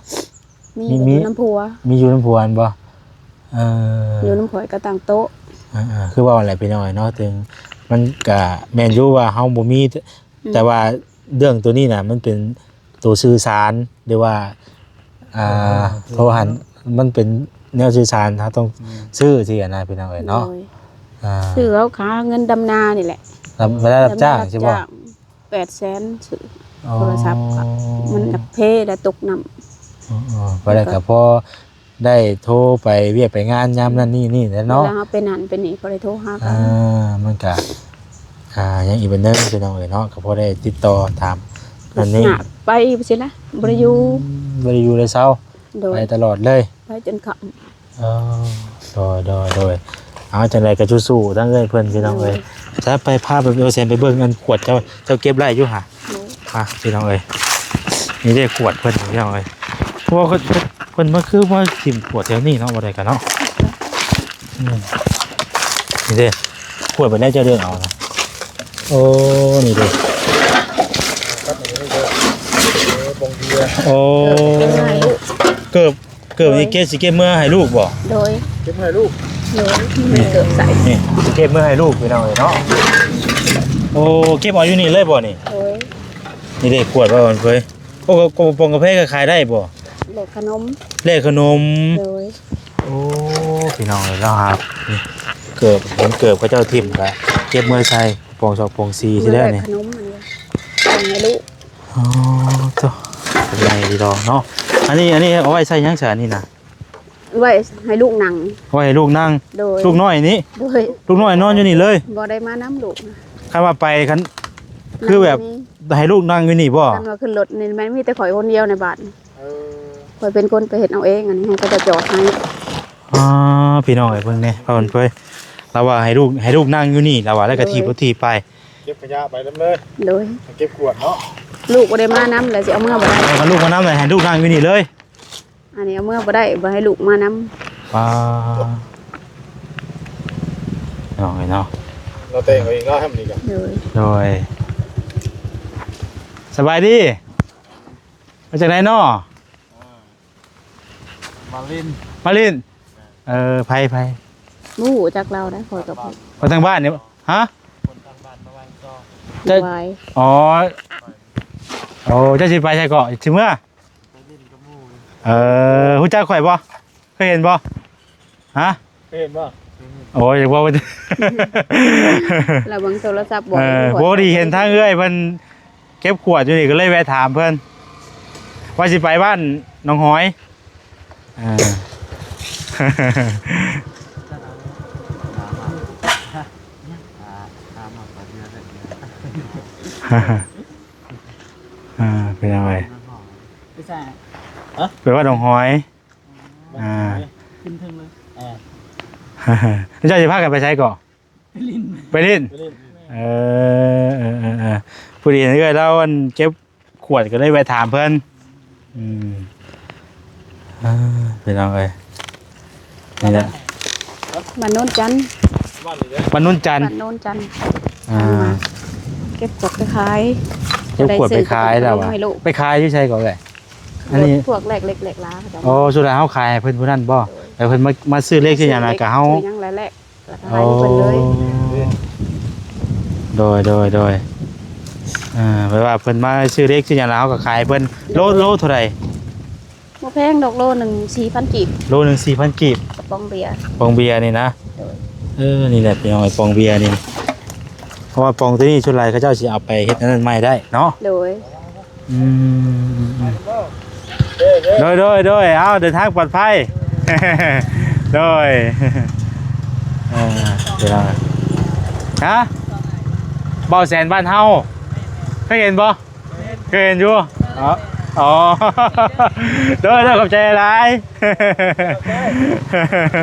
ມີ ມີ ມີ ຢູ່ນຳຜົວ. ມີຢູ່ນຳຜົວແມ່ນບໍ່? ເອີ ຢູ່ນຳຂ້ອຍກໍຕັ້ງໂຕະ. ອ່າໆ ຄືເວົ້າແຫຼະ ພີ່ນ້ອງເອີຍເນາະ ເຖິງມັນກະແມ່ນຢູ່ວ່າເຮົາບໍ່ມີ ອືມ ແຕ່ວ່າເລື່ອງໂຕນີ້ນະ ມັນເປັນໂຕສື່ສານ ຫຼືວ່າ ອ່າ ໂທຫາ ມັນເປັນແນວສື່ສານ ເຮົາຕ້ອງ ອືມ ຊື້ຊີ້ນະ ພີ່ນ້ອງເອີຍເນາະ. ໂດຍ ອ່າ ຊື້ເອົາຄ່າເງິນດຳນານີ້ແຫຼະ. ລາຍໄດ້ຮັບຈ້າງຊີ້ບໍ່? ແປດແສນ ຊື້ ອໍ ໂທລະສັບ ມັນຢາກເພແລ້ວຕົກນ້ຳ. ອໍໆ ໄປແລ້ວກໍພໍໄດ້ໂທໄປວຽກໄປງານຍາມນັ້ນນີ້ນີ້ແຫຼະເນາະ. ເວລາເຮົາໄປນັ້ນໄປນີ້ ພໍໄດ້ໂທຫາກັນ. ອ່າ ມັນກະ ອ່າ ຍັງອີກບັນເນີງ ພີ່ນ້ອງເອີຍເນາະ ກໍພໍໄດ້ຕິດຕໍ່ຖາມນັ້ນນີ້. ຍາກໄປຊີ້ນະ ບໍ່ໄດ້ຢູ່. ອືມ ບໍ່ໄດ້ຢູ່ໄດ້ເຊົາ. ໂດຍ ໄປຕະຫຼອດເລີຍ ໄປຈົນຄ່ຳ. ເອີ ໂດຍ ໂດຍ ໂດຍ. ເອົາ ຈັ່ງໃດກໍສູ້ໆ ທັງເອື້ອຍເພິ່ນ ພີ່ນ້ອງເອີຍ. ໂດຍ ຈະໄປພາໄປ ເອົາແສນໄປເບິ່ງອັນຂວດເຈົ້າ ເຈົ້າເກັບໄດ້ຢູ່ຫະ? ໂດຍ ມາ ພີ່ນ້ອງເອີຍ ນີ້ເດ້ຂວດເພິ່ນ ພີ່ນ້ອງເອີຍ. ເພາະວ່າເພິ່ນ ເພິ່ນ ເພິ່ນມາຄືມາຖິ້ມຂວດແຖວນີ້ເນາະ ບໍ່ໄດ້ກະເນາະ. ອືມ ນີ້ເດ້ ຂວດໄປໄດ້ ເຈົ້າເລືອກເອົານະ. ໂອ້ ນີ້ເດ້ ຄັບ ນີ້ເດີ ເອີ ບ່ອນຢູ່ ໂອ້ ເກັບມາໃຫ້ລູກ ເກີບ ເກີບນີ້ເກັບ ຊິເກັບເມືອໃຫ້ລູກບໍ່? ໂດຍ ເກັບໃຫ້ລູກ ໂດຍ ນີ້ເກີບໃສ່ ນີ້ຊິເກັບເມືອໃຫ້ລູກພີ່ນ້ອງເອີຍເນາະ. ໂອ້ ເກັບເອົາຢູ່ນີ້ເລີຍບໍ່ນີ້? ໂດຍ ນີ້ເດ້ຂວດວ່າເພິ່ນເຄີຍ ໂອ້ ກະ ກະປ໋ອງກາແຟກະຂາຍໄດ້ບໍ່? ແລກຂະໜົມ ແລກຂະໜົມ ໂດຍ. ໂອ້ ພີ່ນ້ອງເອີຍ ລາວຫາ ນີ້ ເກີບ ເຫັນເກີບເຂົາເຈົ້າຖິ້ມກະເກັບເມືອໃສ່ ປ໋ອງສອກປ໋ອງສີ່ຊິແລ້ວນີ້ ແລກຂະໜົມອັນນີ້ ໃຫ້ລູກ. ອໍ ໂທ້ ເປັນໄງດີດອກເນາະ. ອັນນີ້ ອັນນີ້ເອົາໄວ້ໃສ່ຫຍັງຊະອັນນີ້ນະ? ໄວ້ໃຫ້ລູກນັ່ງ ໄວ້ໃຫ້ລູກນັ່ງ ໂດຍ ລູກນ້ອຍນີ້ ໂດຍ ລູກນ້ອຍນອນຢູ່ນີ້ເລີຍ ບໍ່ໄດ້ມານຳລູກນະ. ຄັນວ່າໄປ ຄັນ ຄືແບບ ໃຫ້ລູກນັ່ງຢູ່ນີ້ບໍ່? ຄັນວ່າຂຶ້ນລົດນີ້ແມ່ນມີແຕ່ຂ້ອຍຄົນດຽວໃນບ້ານ ເອີ ຂ້ອຍເປັນຄົນໄປເຮັດເອົາເອງ ອັນນີ້ໃຫ້ເຂົາເຈົ້າຈອດໃຫ້. ອ່າ ພີ່ນ້ອງເອີຍ ເບິ່ງແດ່ ພາເພິ່ນເຜີຍ ລາວວ່າໃຫ້ລູກ ໃຫ້ລູກນັ່ງຢູ່ນີ້ ລາວວ່າ ແລ້ວກະ ໂດຍ ຖີບລົດຖີບໄປ ເກັບຂະຫຍະໄປນຳເລີຍ ໂດຍ ເກັບຂວດເນາະ. ລູກບໍ່ໄດ້ມານຳ ແລ້ວຊິເອົາເມືອບໍ່ໄດ້ ເອີ ຄັນລູກມານຳ ໃຫ້ລູກນັ່ງຢູ່ນີ້ເລີຍ. ອັນນີ້ເອົາເມືອບໍ່ໄດ້ ບໍ່ໃຫ້ລູກມານຳ. ອ່າ ນ້ອງເອີຍເນາະ ເຮົາແຕ່ງເອົາເອງເນາະ ໃຫ້ມັນດີກະ ໂດຍ ໂດຍ. ສະບາຍດີ ມາຈາກໃດເນາະ? ມາຫຼິ້ນ ມາຫຼິ້ນ ເອີ ໃຜ ໃຜ? ບໍ່ຮູ້ຈັກລາວໄດ໋ ຂ້ອຍກະ ມາທາງບ້ານນີ້ ຮະ? ຄົນທາງບ້ານມາໄຫວ້ຕໍ່ ເຈົ້າ ໄຫວ້ ອໍ ໂອ້ ເຈົ້າຊິໄປໃສເກາະ? ຊິເມືອ ໄປຫຼິ້ນກັບໝູ່ ເອີ ຮູ້ຈັກຂ້ອຍບໍ່? ເຄີຍເຫັນບໍ່? ຮະ? ເຄີຍເຫັນບໍ່? ໂອ້ຍ ຢາກເວົ້າ ລະເບິ່ງໂທລະສັບບໍ່? ເອີ ພໍດີເຫັນທາງເອື້ອຍເພິ່ນເກັບຂວດຢູ່ນີ້ ກະເລີຍແວະຖາມເພິ່ນ ວ່າຊິໄປບ້ານໜອງຫອຍ. ເອີ ເປັນຫຍັງເອີຍ? ໄປໃສ? ຮະ? ໄປບ້ານໜອງຫອຍ. ອ່າ ຂຶ້ນເທິງເລີຍ. ເຈົ້າຊິພາກັນໄປໃສເກາະ? ໄປຫຼິ້ນ ໄປຫຼິ້ນ ໄປຫຼິ້ນ. ເອີ ເອີ ເອີ ເອີ ພໍດີເຫັນເອື້ອຍລາວ ອັນ ເກັບຂວດ ກະເລີຍແວະຖາມເພິ່ນ. ອືມ ເອີ ພີ່ນ້ອງເອີຍ ນີ້ແຫຼະ ບ້ານໂນນຈັນ ບ້ານໂນນຈັນ ບ້ານໂນນຈັນ. ອ່າ ເກັບຂວດໄປຂາຍ ເກັບຂວດໄປຂາຍແລ້ວຫວາ? ໄປຂາຍຢູ່ໃສເກາະເອື້ອຍ? ອັນນີ້ ພວກແລກເຫຼັກແລກລາເຂົາເຈົ້າ. ອໍ ສ່ວນຫຼາຍເຮົາຂາຍໃຫ້ເພິ່ນຜູ້ນັ້ນບໍ່? ໂດຍ ແລ້ວເພິ່ນມາ ມາຊື້ເຫຼັກຊື້ຫຍັງ ແລ້ວກະເຮົາ ຊື້ຫຍັງແລ້ວແລກ ແລ້ວກະໃຫ້ເພິ່ນເລີຍ. ອໍ ໂດຍ ໂດຍ ໂດຍ. ເອີ ແບບວ່າເພິ່ນມາຊື້ເຫຼັກຊື້ຫຍັງ ແລ້ວເຮົາກະຂາຍໃຫ້ເພິ່ນ. ໂລ ໂລເທົ່າໃດ? ບໍ່ແພງດອກ ໂລໜຶ່ງສີ່ພັນກີບ. ໂລໜຶ່ງສີ່ພັນກີບ ກະປ໋ອງເບຍ ປ໋ອງເບຍນີ້ນະ. ໂດຍ ເອີ ນີ້ແຫຼະພີ່ນ້ອງ ປ໋ອງເບຍນີ້ ເພາະວ່າປ໋ອງໂຕນີ້ສ່ວນຫຼາຍເຂົາເຈົ້າຊິເອົາໄປເຮັດອັນນັ້ນໃໝ່ໄດ້ເນາະ. ໂດຍ ອືມ ໂດຍ ໂດຍ ໂດຍ. ເອົາ ເດີນທາງປອດໄພ ໂດຍ. ເອີ ເວລາ ຮະ? ເບົາແສນບ້ານເຮົາ ເຄີຍເຫັນບໍ່? ເຄີຍເຫັນຢູ່. ອໍ ອໍ ໂດຍ ໂດຍ ຂອບໃຈຫຼາຍ.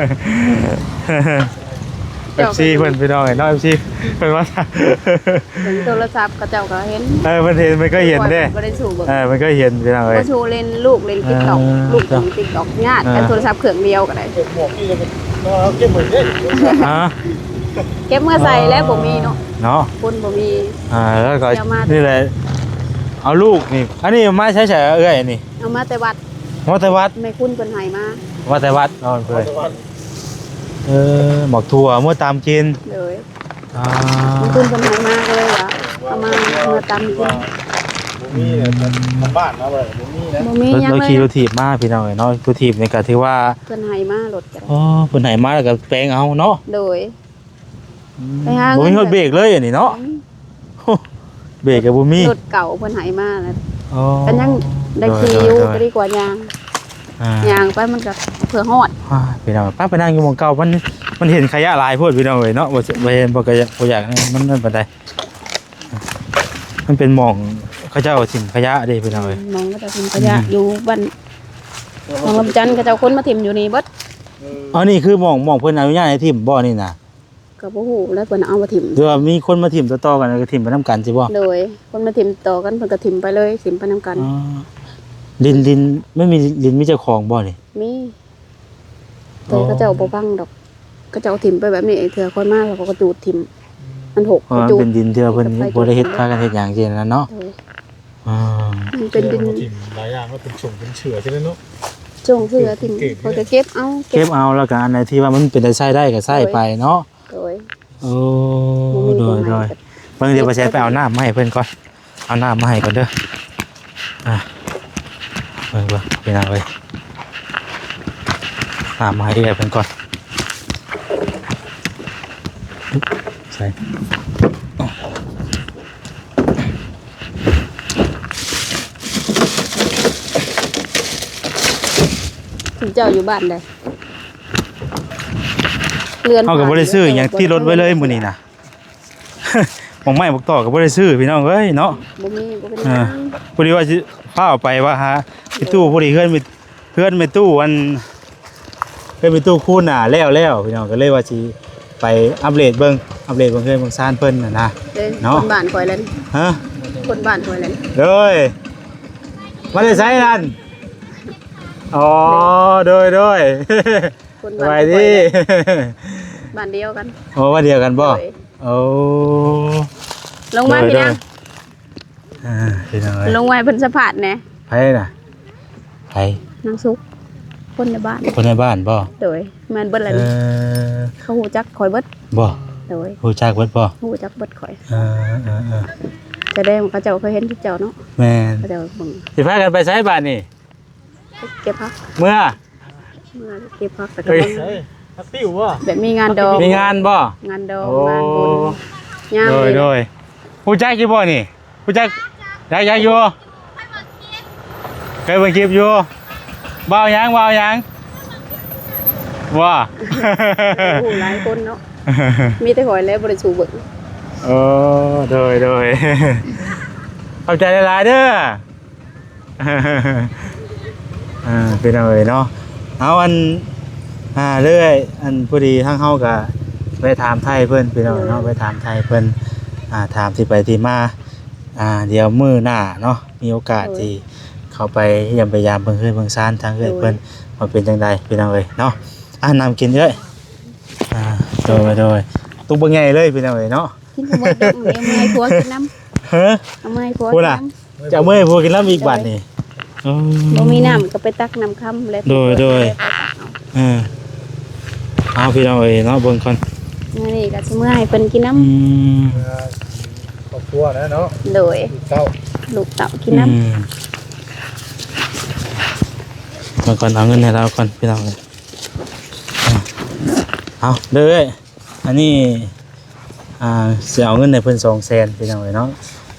ເອັຟຊີເພິ່ນ ພີ່ນ້ອງເອີຍເນາະ ເອັຟຊີເພິ່ນວ່າ ເບິ່ງໂທລະສັບເຂົາເຈົ້າກະເຫັນ. ເອີ ເພິ່ນເຫັນ ເພິ່ນກະເຫັນເດ້ ບໍ່ໄດ້ສູ້ເບິ່ງ. ເອີ ເພິ່ນກະເຫັນ ພີ່ນ້ອງເອີຍ ບໍ່ສູ້ຫຼິ້ນ ລູກຫຼິ້ນຕິກຕັອກ. ເອີ ລູກຫຼິ້ນຕິກຕັອກຍາກ. ເອີ ອັນໂທລະສັບເຄື່ອງດຽວກະໄດ້ ເກັບເມືອໃສ່ແລ້ວ ບໍ່ມີເນາະ ເນາະ ຄົນບໍ່ມີ. ອ່າ ແລ້ວກະ ນີ້ແຫຼະ ເອົາລູກນີ້ ອັນນີ້ມາໃສເອື້ອຍນີ້? ເອົາມາແຕ່ວັດ ມາແຕ່ວັດ. ແມ່ຄຸນເພິ່ນໃຫ້ມາ ມາແຕ່ວັດເນາະເພິ່ນ. ເອີ ໝາກຖົ່ວເມືອຕຳກິນ. ໂດຍ ອ່າ ແມ່ຄຸນເພິ່ນໃຫ້ມາ ກະເລີຍວ່າເອົາມາເມືອຕຳກິນ. ບໍ່ມີແຫຼະ ທາງບ້ານເຮົາບໍ່ມີນະ ບໍ່ມີຫຍັງເລີຍ. ລາວຂີ່ລົດຖີບມາ ພີ່ນ້ອງເອີຍເນາະ ລົດຖີບນີ້ກະຖືວ່າເພິ່ນໃຫ້ມາ ລົດກະໄດ້. ອໍ ເພິ່ນໃຫ້ມາແລ້ວກະແປງເອົາເນາະ. ໂດຍ ອືມ ໄປຫາ ບໍ່ມີຮອດເບຣກເລີຍອັນນີ້ເນາະ. ອືມ ໂອ້ ເບຣກກະບໍ່ມີ ລົດເກົ່າເພິ່ນໃຫ້ມາແລ້ວ. ອໍ ກະຍັງໄດ້ຂີ່ຢູ່ ໂດຍ ໂດຍ ກະດີກວ່າຍ່າງ. ອ່າ ຍ່າງໄປມັນກະເພື່ອຮອດ. ອ່າ ພີ່ນ້ອງ ໄປ ໄປນັ່ງຢູ່ໝ່ອງເກົ່າ ມັນ ມັນເຫັນຂະຫຍະຫຼາຍໂພດ ພີ່ນ້ອງເອີຍເນາະ. ບໍ່ ບໍ່ເຫັນ ບໍ່ກະ ບໍ່ຢາກ ມັນ ມັນປານໃດ. ມັນເປັນໝ່ອງເຂົາເຈົ້າຖິ້ມຂະຫຍະເດ້ ພີ່ນ້ອງເອີຍ. ໝ່ອງເຂົາເຈົ້າຖິ້ມຂະຫຍະ ອືມ ຢູ່ບ້ານໜອງລຳຈັນ ເຂົາເຈົ້າຂົນມາຖິ້ມຢູ່ນີ້ເບິດ. ເອີ ອັນນີ້ຄືໝ່ອງ ໝ່ອງເພິ່ນອະນຸຍາດໃຫ້ຖິ້ມບໍ່ນີ້ນະ? ກະບໍ່ຮູ້ແລ້ວ ເພິ່ນເອົາມາຖິ້ມ ຫຼືວ່າມີຄົນມາຖິ້ມຕໍ່ໆກັນ ກະຖິ້ມໄປນຳກັນຊີ້ບໍ່? ໂດຍ ຄົນມາຖິ້ມຕໍ່ກັນ ເພິ່ນກະຖິ້ມໄປເລີຍ ຖິ້ມໄປນຳກັນ. ອໍ ດິນ ດິນ ມັນມີ ດິນມີເຈົ້າຂອງບໍ່ນີ້? ມີ ແຕ່ ອໍ ເຂົາເຈົ້າບໍ່ຟັງດອກ ເຂົາເຈົ້າຖິ້ມໄປແບບນີ້ ເທື່ອຄ່ອຍມາເຂົາກະຈູດຖິ້ມ. ມັນຫົກ ເພາະວ່າມັນເປັນດິນເທື່ອເພິ່ນບໍ່ໄດ້ເຮັດ ພາກັນເຮັດຫຍັງຊີ້ນະເນາະ. ໂດຍ ອ່າ ມັນເປັນດິນ ແສດງວ່າເຮົາຖິ້ມຫຼາຍຢ່າງ ມັນເປັນສົງເປັນເຊື້ອຈັ່ງໃດເນາະ. ສົງເຊື້ອຖິ້ມ ເກັບ ເກັບເອົາ ເກັບເອົາ ແລ້ວກໍອັນໃດທີ່ວ່າມັນເປັນໄດ້ໃຊ້ໄດ້ກໍໃຊ້ໄປເນາະ. ໂດຍ ໂອ້ ບໍ່ມີ ໂດຍ ບໍ່ໃໝ່ ໂດຍ ເບິ່ງ ດຽວ ເກັບ ບໍ່ແຊນໄປເອົານ້ຳມາໃຫ້ເພິ່ນກ່ອນ. ເອົານ້ຳມາໃຫ້ກ່ອນເດີ. ອ່າ ເບິ່ງ ເບິ່ງ ພີ່ນ້ອງເອີຍ ນ້ຳມາໃຫ້ເອື້ອຍເພິ່ນກ່ອນ. ໃສ່ ເຈົ້າຢູ່ບ້ານໃດ? ເຮືອນ ເຮົາກໍບໍ່ໄດ້ຊື້ຫຍັງຕິດລົດໄວ້ເລີຍມື້ນີ້ນະ. ໝາກໄມ້ໝາກຕອກກໍບໍ່ໄດ້ຊື້ພີ່ນ້ອງເອີຍເນາະ. ບໍ່ມີ ບໍ່ເປັນຫຍັງ ອ່າ ພໍດີວ່າຊິພາອອກໄປວ່າຫາໄປຕູ້ ໂດຍ ພໍດີເຮືອນແມ່ ເຮືອນແມ່ຕູ້ ອັນ ເຮືອນແມ່ຕູ້ຄູນໜ້າແລ້ວແລ້ວພີ່ນ້ອງ ກໍເລີຍວ່າຊິໄປອັບເດດເບິ່ງ ອັບເດດເບິ່ງເຮືອນເບິ່ງຊານເພິ່ນຫັ້ນນະ. ເອີ ເນາະ ຄົນບ້ານຂ້ອຍແຫຼະ ຮະ ຄົນບ້ານຂ້ອຍແຫຼະ. ໂດຍ ມາແຕ່ໃສນັ້ນ? ອໍ ໂດຍ ໂດຍ ຄົນບ້ານຂ້ອຍແຫຼະ ສະບາຍດີ ບ້ານດຽວກັນ. ໂອ້ ບ້ານດຽວກັນບໍ່? ໂດຍ ໂອ້ ລົງມາ ໂດຍ ພີ່ນາງ ໂດຍ ອ່າ ພີ່ນ້ອງເອີຍ ລົງມາໃຫ້ເພິ່ນສຳພາດແດ່. ໃຜນະ? ໃຜ? ນາງສຸກ ຄົນໃນບ້ານ. ຄົນໃນບ້ານບໍ່? ໂດຍ ແມ່ນເບິດແຫຼະ. ເອີ ເຂົາຮູ້ຈັກຂ້ອຍເບິດ. ບໍ່? ໂດຍ ຮູ້ຈັກເບິດບໍ່? ຮູ້ຈັກເບິດຂ້ອຍ. ເອີ ເອີ ເອີ ສະແດງວ່າເຂົາເຈົ້າເຄີຍເຫັນເຈົ້າເນາະ. ແມ່ນ ເຂົາເຈົ້າເບິ່ງ. ຊິພາກັນໄປໃສບາດນີ້? ເກັບຜັກ ເມືອ ເມືອເກັບຜັກ ແລ້ວກໍ ເອີຍ ມາ ຜັກປິວບໍ່? ແບບມີງານດອງ ມີງານບໍ່? ງານດອງ ໂອ້ ງານບຸນ ຍາມນີ້. ໂດຍ ໂດຍ ຮູ້ຈັກຢູ່ບໍ່ນີ້? ຮູ້ຈັກ ຈັກ ຈັກຢູ່ ເຄີຍເບິ່ງຄລິບຢູ່. ບ່າວຫຍັງ? ບ່າວຫຍັງ? ບໍ່ ຮູ້ຫຼາຍຄົນເນາະ ມີແຕ່ຂ້ອຍແຫຼະບໍ່ໄດ້ສູ້ເບິ່ງ. ເອີ ໂດຍ ໂດຍ ຂອບໃຈຫຼາຍໆເດີ. ອ່າ ພີ່ນ້ອງເອີຍເນາະ ເອົາ ອັນ ອ່າ ເລື້ອຍ ອັນ ພໍດີທາງເຮົາກະແວະຖາມໄຖ່ເພິ່ນ ພີ່ນ້ອງເນາະ ໂດຍ ແວະຖາມໄຖ່ເພິ່ນ ອ່າ ຖາມທີ່ໄປທີ່ມາ. ອ່າ ດຽວມື້ໜ້າເນາະ ມີໂອກາດ ໂດຍ ທີ່ເຂົ້າໄປຢ້ຽມໄປຢາມເບິ່ງເຮືອນເບິ່ງຊານທາງເອື້ອຍເພິ່ນ ໂດຍ ວ່າເປັນຈັ່ງໃດ ພີ່ນ້ອງເອີຍເນາະ. ອ່າ ນ້ຳກິນເອື້ອຍ. ອ່າ ໂດຍ ໂດຍ ຕຸກບັກໃຫຍ່ເລີຍ ພີ່ນ້ອງເອີຍເນາະ. ກິນບໍ່ໝົດດອກ ເອົາມາໃຫ້ຜົວກິນນຳ. ຮະ? ເອົາມາໃຫ້ຜົວກິນນຳ. ພຸ້ນນະ ຈະເອົາມາໃຫ້ຜົວກິນນຳອີກບາດນີ້. ອືມ ບໍ່ມີນ້ຳກໍໄປຕັກນ້ຳຄຳແຫຼະ. ໂດຍ ໂດຍ ເອີ ເອົາ ພີ່ນ້ອງເອີຍເນາະ ເບິ່ງກ່ອນ ມື້ນີ້ກໍຊິເມືອໃຫ້ເພິ່ນກິນນຳ. ອືມ ຄອບຄົວນະເນາະ. ໂດຍ ລູກເຕົ້າ ລູກເຕົ້າກິນນຳ. ອືມ ເບິ່ງກ່ອນ ເອົາເງິນໃຫ້ລາວກ່ອນ ພີ່ນ້ອງເອີຍ. ເອົາເດີ ອັນນີ້ ອ່າ ຊິເອົາເງິນໃຫ້ເພິ່ນສອງແສນ ພີ່ນ້ອງເອີຍເນາະ.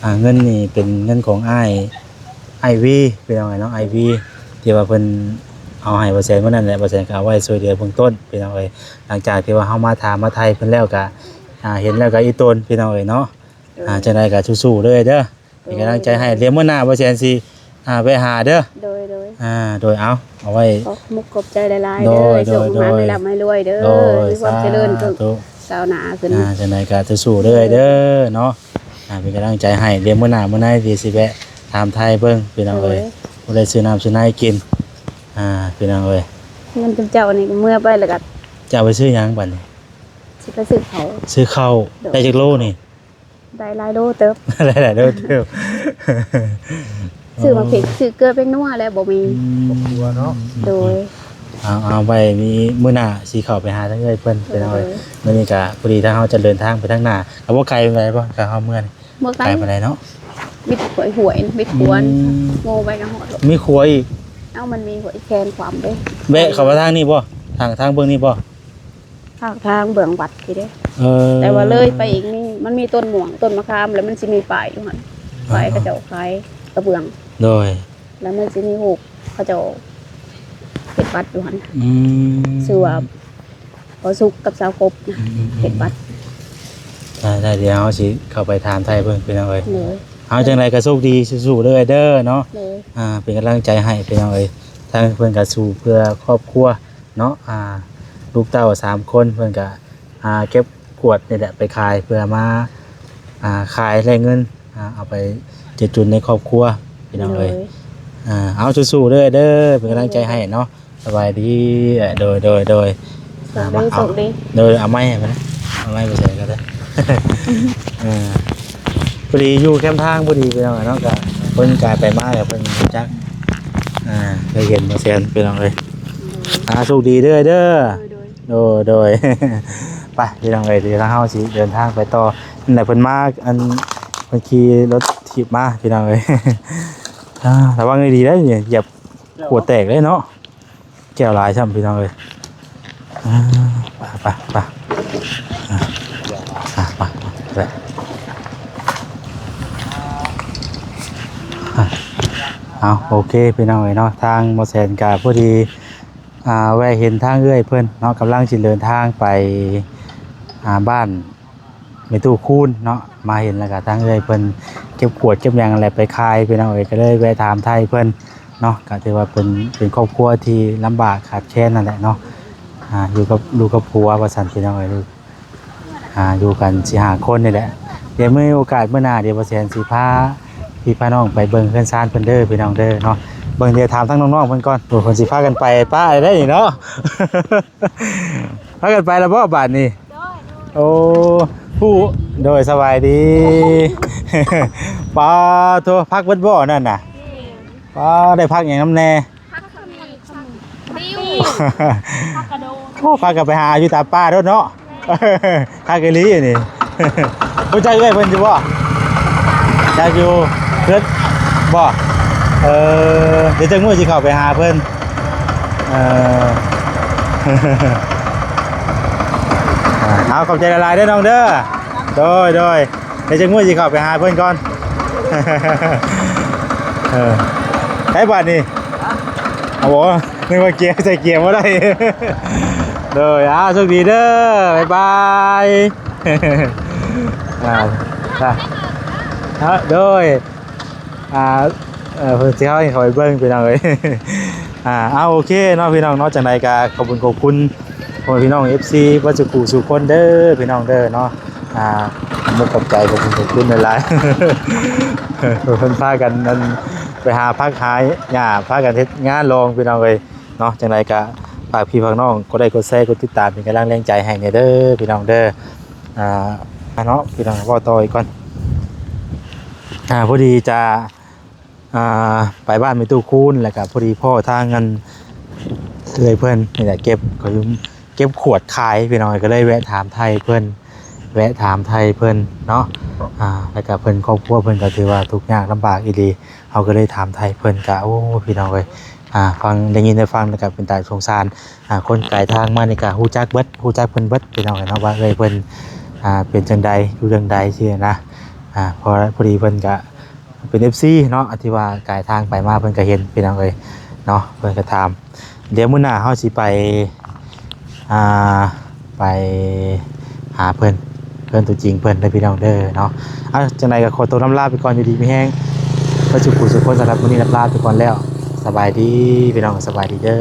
ອ່າ ເງິນນີ້ເປັນເງິນຂອງອ້າຍ ອ້າຍວີ ພີ່ນ້ອງເອີຍເນາະ ອ້າຍວີ ທີ່ວ່າເພິ່ນເອົາໃຫ້ບ່າວແສນມື້ນັ້ນແຫຼະ ບ່າວແສນກໍເອົາໄວ້ຊ່ວຍເຫຼືອເບື້ອງຕົ້ນ ພີ່ນ້ອງເອີຍ. ຫຼັງຈາກທີ່ວ່າເຮົາມາຖາມມາໄຖ່ເພິ່ນແລ້ວກໍ ອ່າ ເຫັນແລ້ວກໍອີ່ຕົນ ພີ່ນ້ອງເອີຍເນາະ. ໂດຍ ອ່າ ຈັ່ງໃດກໍສູ້ໆເດີ ເດີ ເປັນກຳລັງໃຈໃຫ້. ດຽວມື້ໜ້າບ່າວແສນຊິ ອ່າ ແວະຫາເດີ. ໂດຍ ໂດຍ ອ່າ ໂດຍ ເອົາ ເອົາໄວ້ ຂອບມຸກຂອບໃຈຫຼາຍໆເດີ. ໂດຍ ໂດຍ ໂດຍ ໃຫ້ໂຊກໃຫ້ໝານ ໃຫ້ລ່ຳໃຫ້ລວຍເດີ. ໂດຍ ມີຄວາມຈະເລີນ ສາທຸ ກ້າວໜ້າຂຶ້ນ. ອ່າ ຈັ່ງໃດກໍສູ້ໆເດີ ເດີເນາະ. ອ່າ ເປັນກຳລັງໃຈໃຫ້. ດຽວມື້ໜ້າມື້ໃນຊິ ຊິແວະຖາມໄຖ່ເບິ່ງ ພີ່ນ້ອງເອີຍ. ໂດຍ ບໍ່ໄດ້ຊື້ນ້ຳຊື້ໃນກິນ ອ່າ ພີ່ນ້ອງເອີຍ. ເງິນຈຸມເຈົ້ານີ້ເມືອໄປແລ້ວກໍ ຈະເອົາໄປຊື້ຫຍັງບັດນີ້? ຊິໄປຊື້ເຂົ້າ ຊື້ເຂົ້າ. ໂດຍ ໄດ້ຈັກໂລນີ້? ໄດ້ຫຼາຍໂລເຕີບ ໄດ້ຫຼາຍໂລເຕີບ. ຊື້ໝາກເຜັດ ຊື້ເກືອແປ້ງນົວແລ້ວບໍ່ມີ. ອືມ ຄົວເນາະ. ໂດຍ ເອົາ ເອົາໄວ້ມີມື້ໜ້າຊິເຂົ້າໄປຫາທາງເອື້ອຍເພິ່ນ ໂດຍ ພີ່ນ້ອງເອີຍ. ໂດຍ ມື້ນີ້ກະພໍດີທາງເຮົາຈະເດີນທາງໄປທາງໜ້າ ກໍບໍ່ໄກປານໃດບໍ່ ກະເຮົາເມືອນີ້. ບໍ່ໄກ ໄກປານໃດເນາະ? ມິດຫ້ວຍ ມິດຂົວ ອືມ ໂງ່ໄປກໍຮອດ. ມີຂົວອີກ? ເອົ້າ ມັນມີຫ້ວຍແຄນຂວາມເດ້. ແວະເຂົ້າມາທາງນີ້ບໍ່? ທາງ ທາງເບື້ອງນີ້ບໍ່? ທາງ ທາງເບື້ອງວັດພີ້ເດ້. ເອີ ແຕ່ວ່າເລີຍໄປອີກນີ້ ມັນມີຕົ້ນມ່ວງ ຕົ້ນມະຂາມ ແລ້ວມັນຊິມີປ້າຍຢູ່ຫັ້ນ. ອໍ ປ້າຍເຂົາເຈົ້າຂາຍກະເບື້ອງ. ໂດຍ ແລ້ວມັນຊິມີຮູບເຂົາເຈົ້າເຮັດວັດຢູ່ຫັ້ນ. ອືມ ຊື່ວ່າພໍ່ສຸກກັບສາວກົບນະ. ອືມໆໆ ເຮັດວັດ. ໄດ້ໆ ດຽວເຮົາຊິເຂົ້າໄປຖາມໄຖ່ເບິ່ງ ພີ່ນ້ອງເອີຍ. ໂດຍ ເອົາ ຈັ່ງໃດກໍໂຊກດີ ສູ້ໆເດີ ເດີເນາະ. ໂດຍ ອ່າ ເປັນກຳລັງໃຈໃຫ້ ພີ່ນ້ອງເອີຍ. ທາງເພິ່ນກໍສູ້ເພື່ອຄອບຄົວ ເນາະ ອ່າ ລູກເຕົ້າສາມຄົນ ເພິ່ນກະ ອ່າ ເກັບກວດນີ້ແຫຼະໄປຂາຍ ເພື່ອມາ ອ່າ ຂາຍໄດ້ເງິນ ອ່າ ເອົາໄປເຈຈຸນໃນຄອບຄົວ ພີ່ນ້ອງເອີຍ. ໂດຍ ອ່າ ເອົາ ສູ້ໆເດີ ເດີ ເປັນກຳລັງໃຈໃຫ້ເນາະ. ໂດຍ ສະບາຍດີ. ໂດຍ ໂດຍ ໂດຍ ໂຊກດີ ອ່າ ໂຊກດີ. ໂດຍ ເອົາໄມ້ໃຫ້ເພິ່ນ ເອົາໄມ້ໄປໃສ່ກໍໄດ້. ເອີ ພໍດີຢູ່ແຄມທາງພໍດີ ພີ່ນ້ອງເນາະ ກະ ຄົນກາຍໄປມາແລ້ວເພິ່ນຮູ້ຈັກ ອ່າ ເຄີຍເຫັນບໍ່ແຊນ ພີ່ນ້ອງເອີຍ. ອ່າ ໂຊກດີເດີ ເດີ. ໂດຍ ໂດຍ ໂດຍ ໄປ ພີ່ນ້ອງເອີຍ ດຽວເຮົາຊິເດີນທາງໄປຕໍ່. ນັ້ນແຫຼະ ເພິ່ນມາ ອັນ ເພິ່ນຂີ່ລົດຖີບມາ ພີ່ນ້ອງເອີຍ. ອ່າ ລະວັງດີໆເດີ ຢຽບ ຫົວແຕກເລີຍເນາະ ແກ້ວຫຼາຍຊ້ຳ ພີ່ນ້ອງເອີຍ. ອ່າ ໄປ ໄປ ໄປ ອ່າ ໄປ ໄປ ອ່າ ເອົາ ໂອເຄ ພີ່ນ້ອງເອີຍເນາະ ທາງໝໍແສນກະພໍດີ ອ່າ ແວະເຫັນທາງເອື້ອຍເພິ່ນເນາະ ກຳລັງຊິເດີນທາງໄປ ອ່າ ບ້ານ ແມ່ຕູ້ຄູນເນາະ ມາເຫັນແລ້ວກະທາງເອື້ອຍເພິ່ນເກັບຂວດເກັບຫຍັງແຫຼະໄປຂາຍ ພີ່ນ້ອງເອີຍ ກະເລີຍແວະຖາມໄຖ່ເພິ່ນເນາະ. ກະຖືວ່າເປັນ ເປັນຄອບຄົວທີ່ລຳບາກຂາດແຄນນັ້ນແຫຼະເນາະ ອ່າ ຢູ່ກັບລູກກັບຜົວວ່າຊັ້ນ ພີ່ນ້ອງເອີຍ. ອ່າ ຢູ່ກັນສີ່ຫ້າຄົນນີ້ແຫຼະ. ດຽວມີໂອກາດມື້ໜ້າ ດຽວບໍ່ແສນຊິພາພີ່ພານ້ອງໄປເບິ່ງເຮືອນຊານເພິ່ນເດີ ພີ່ນ້ອງເດີເນາະ. ເບິ່ງ ດຽວຖາມທາງນ້ອງໆເພິ່ນກ່ອນ ໂອ້ ເພິ່ນຊິພາກັນໄປປະໄດ້ນີ້ເນາະ. ພາກັນໄປແລ້ວບໍ່ບາດນີ້? ໂອ້ ຜູ້ ໂດຍ ສະບາຍດີ. ປາໂທ ພັກເບິດບໍ່ນັ້ນນະ? ປາ ໄດ້ພັກຫຍັງນຳແດ່? ໂອ້ ພາກັນໄປຫາຢູ່ຕາມປ່າໂດດເນາະ. ຄັກອີ່ຫຼີນີ້. ຮູ້ຈັກເອື້ອຍເພິ່ນຢູ່ບໍ່? ຈັກຢູ່. ເພິ່ນບໍ່? ເອີ ດຽວຈັກມື້ຊິເຂົ້າໄປຫາເພິ່ນ. ເອີ ເອົາ ຂອບໃຈຫຼາຍໆເດີນ້ອງເດີ. ໂດຍ ໂດຍ ດຽວຈັກມື້ຊິເຂົ້າໄປຫາເພິ່ນກ່ອນ. ເອີ ໄດ້ບາດນີ້. ໂອ້ ນຶກວ່າເກຍ ໃສ່ເກຍບໍ່ໄດ້. ໂດຍ ອ່າ ໂຊກດີເດີ ບາຍບາຍ. ອ່າ ໂດຍ ອ່າ ເອີ ເພິ່ນຊິເອົາໃຫ້ເຂົາໄປເບິ່ງ ພີ່ນ້ອງເອີຍ. ອ່າ ເອົາ ໂອເຄເນາະ ພີ່ນ້ອງເນາະ. ຈັ່ງໃດກະຂອບຄຸນ ຂອບຄຸນພໍ່ແມ່ພີ່ນ້ອງ ເອັຟຊີ ເບິດສູ່ຜູ້ສູ່ຄົນເດີ ພີ່ນ້ອງເດີເນາະ. ອ່າ ຂອບອົກຂອບໃຈ ຂອບຄຸນ ຂອບຄຸນຫຼາຍໆ. ເພິ່ນພາກັນ ອັນ ໄປຫາຜັກຫາຫຍ້າ ພາກັນເຮັດງານລອງ ພີ່ນ້ອງເອີຍເນາະ. ຈັ່ງໃດກະຝາກພີ່ຝາກນ້ອງກົດໄລກົດແຊ ກົດຕິດຕາມ ເປັນກຳລັງແຮງໃຈໃຫ້ແດ່ເດີ ພີ່ນ້ອງເດີ. ອ່າ ເນາະ ພີ່ນ້ອງ ເວົ້າຕໍ່ອີກກ່ອນ. ອ່າ ພໍດີຈະ ອ່າ ໄປບ້ານແມ່ຕູ້ຄູນ ແລ້ວກະພໍດີພໍ້ທາງ ອັນ ເອື້ອຍເພິ່ນນີ້ແຫຼະ ເກັບ ເກັບຂວດຂາຍ ພີ່ນ້ອງ ກະເລີຍແວະຖາມໄຖ່ເພິ່ນ ແວະຖາມໄຖ່ເພິ່ນເນາະ. ອ່າ ແລ້ວກະເພິ່ນ ຄອບຄົວເພິ່ນກະຖືວ່າທຸກຍາກລຳບາກອີ່ຫຼີ ເຮົາກະເລີຍຖາມໄຖ່ເພິ່ນ ກະ ໂອ້ ພີ່ນ້ອງເອີຍ ອ່າ ຟັງ ໄດ້ຍິນໄດ້ຟັງແລ້ວກະເປັນຕາສົງສານ. ອ່າ ຄົນກາຍທາງມານີ້ກະຮູ້ຈັກເບິດ ຮູ້ຈັກເພິ່ນເບິດ ພີ່ນ້ອງເອີຍເນາະ ວ່າເອື້ອຍເພິ່ນ ອ່າ ເປັນຈັ່ງໃດ ຢູ່ຈັ່ງໃດ ຊີ້ນະ. ອ່າ ພໍ ພໍດີເພິ່ນກະ ເປັນເອັຟຊີເນາະ ທີ່ວ່າກາຍທາງໄປມາ ເພິ່ນກະເຫັນ ພີ່ນ້ອງເອີຍເນາະ ເພິ່ນກະຖາມ. ດຽວມື້ໜ້າເຮົາຊິໄປ ອ່າ ໄປຫາເພິ່ນ ເພິ່ນຕົວຈິງເພິ່ນເດີ ພີ່ນ້ອງເດີເນາະ. ເອົາ ຈັ່ງໃດກະຂໍຕົວລຳລາໄປກ່ອນ ຢູ່ດີມີແຮງເບິດສູ່ຜູ້ສູ່ຄົນ. ສຳລັບມື້ນີ້ລຳລາໄປກ່ອນແລ້ວ ສະບາຍດີ ພີ່ນ້ອງ ສະບາຍດີເດີ.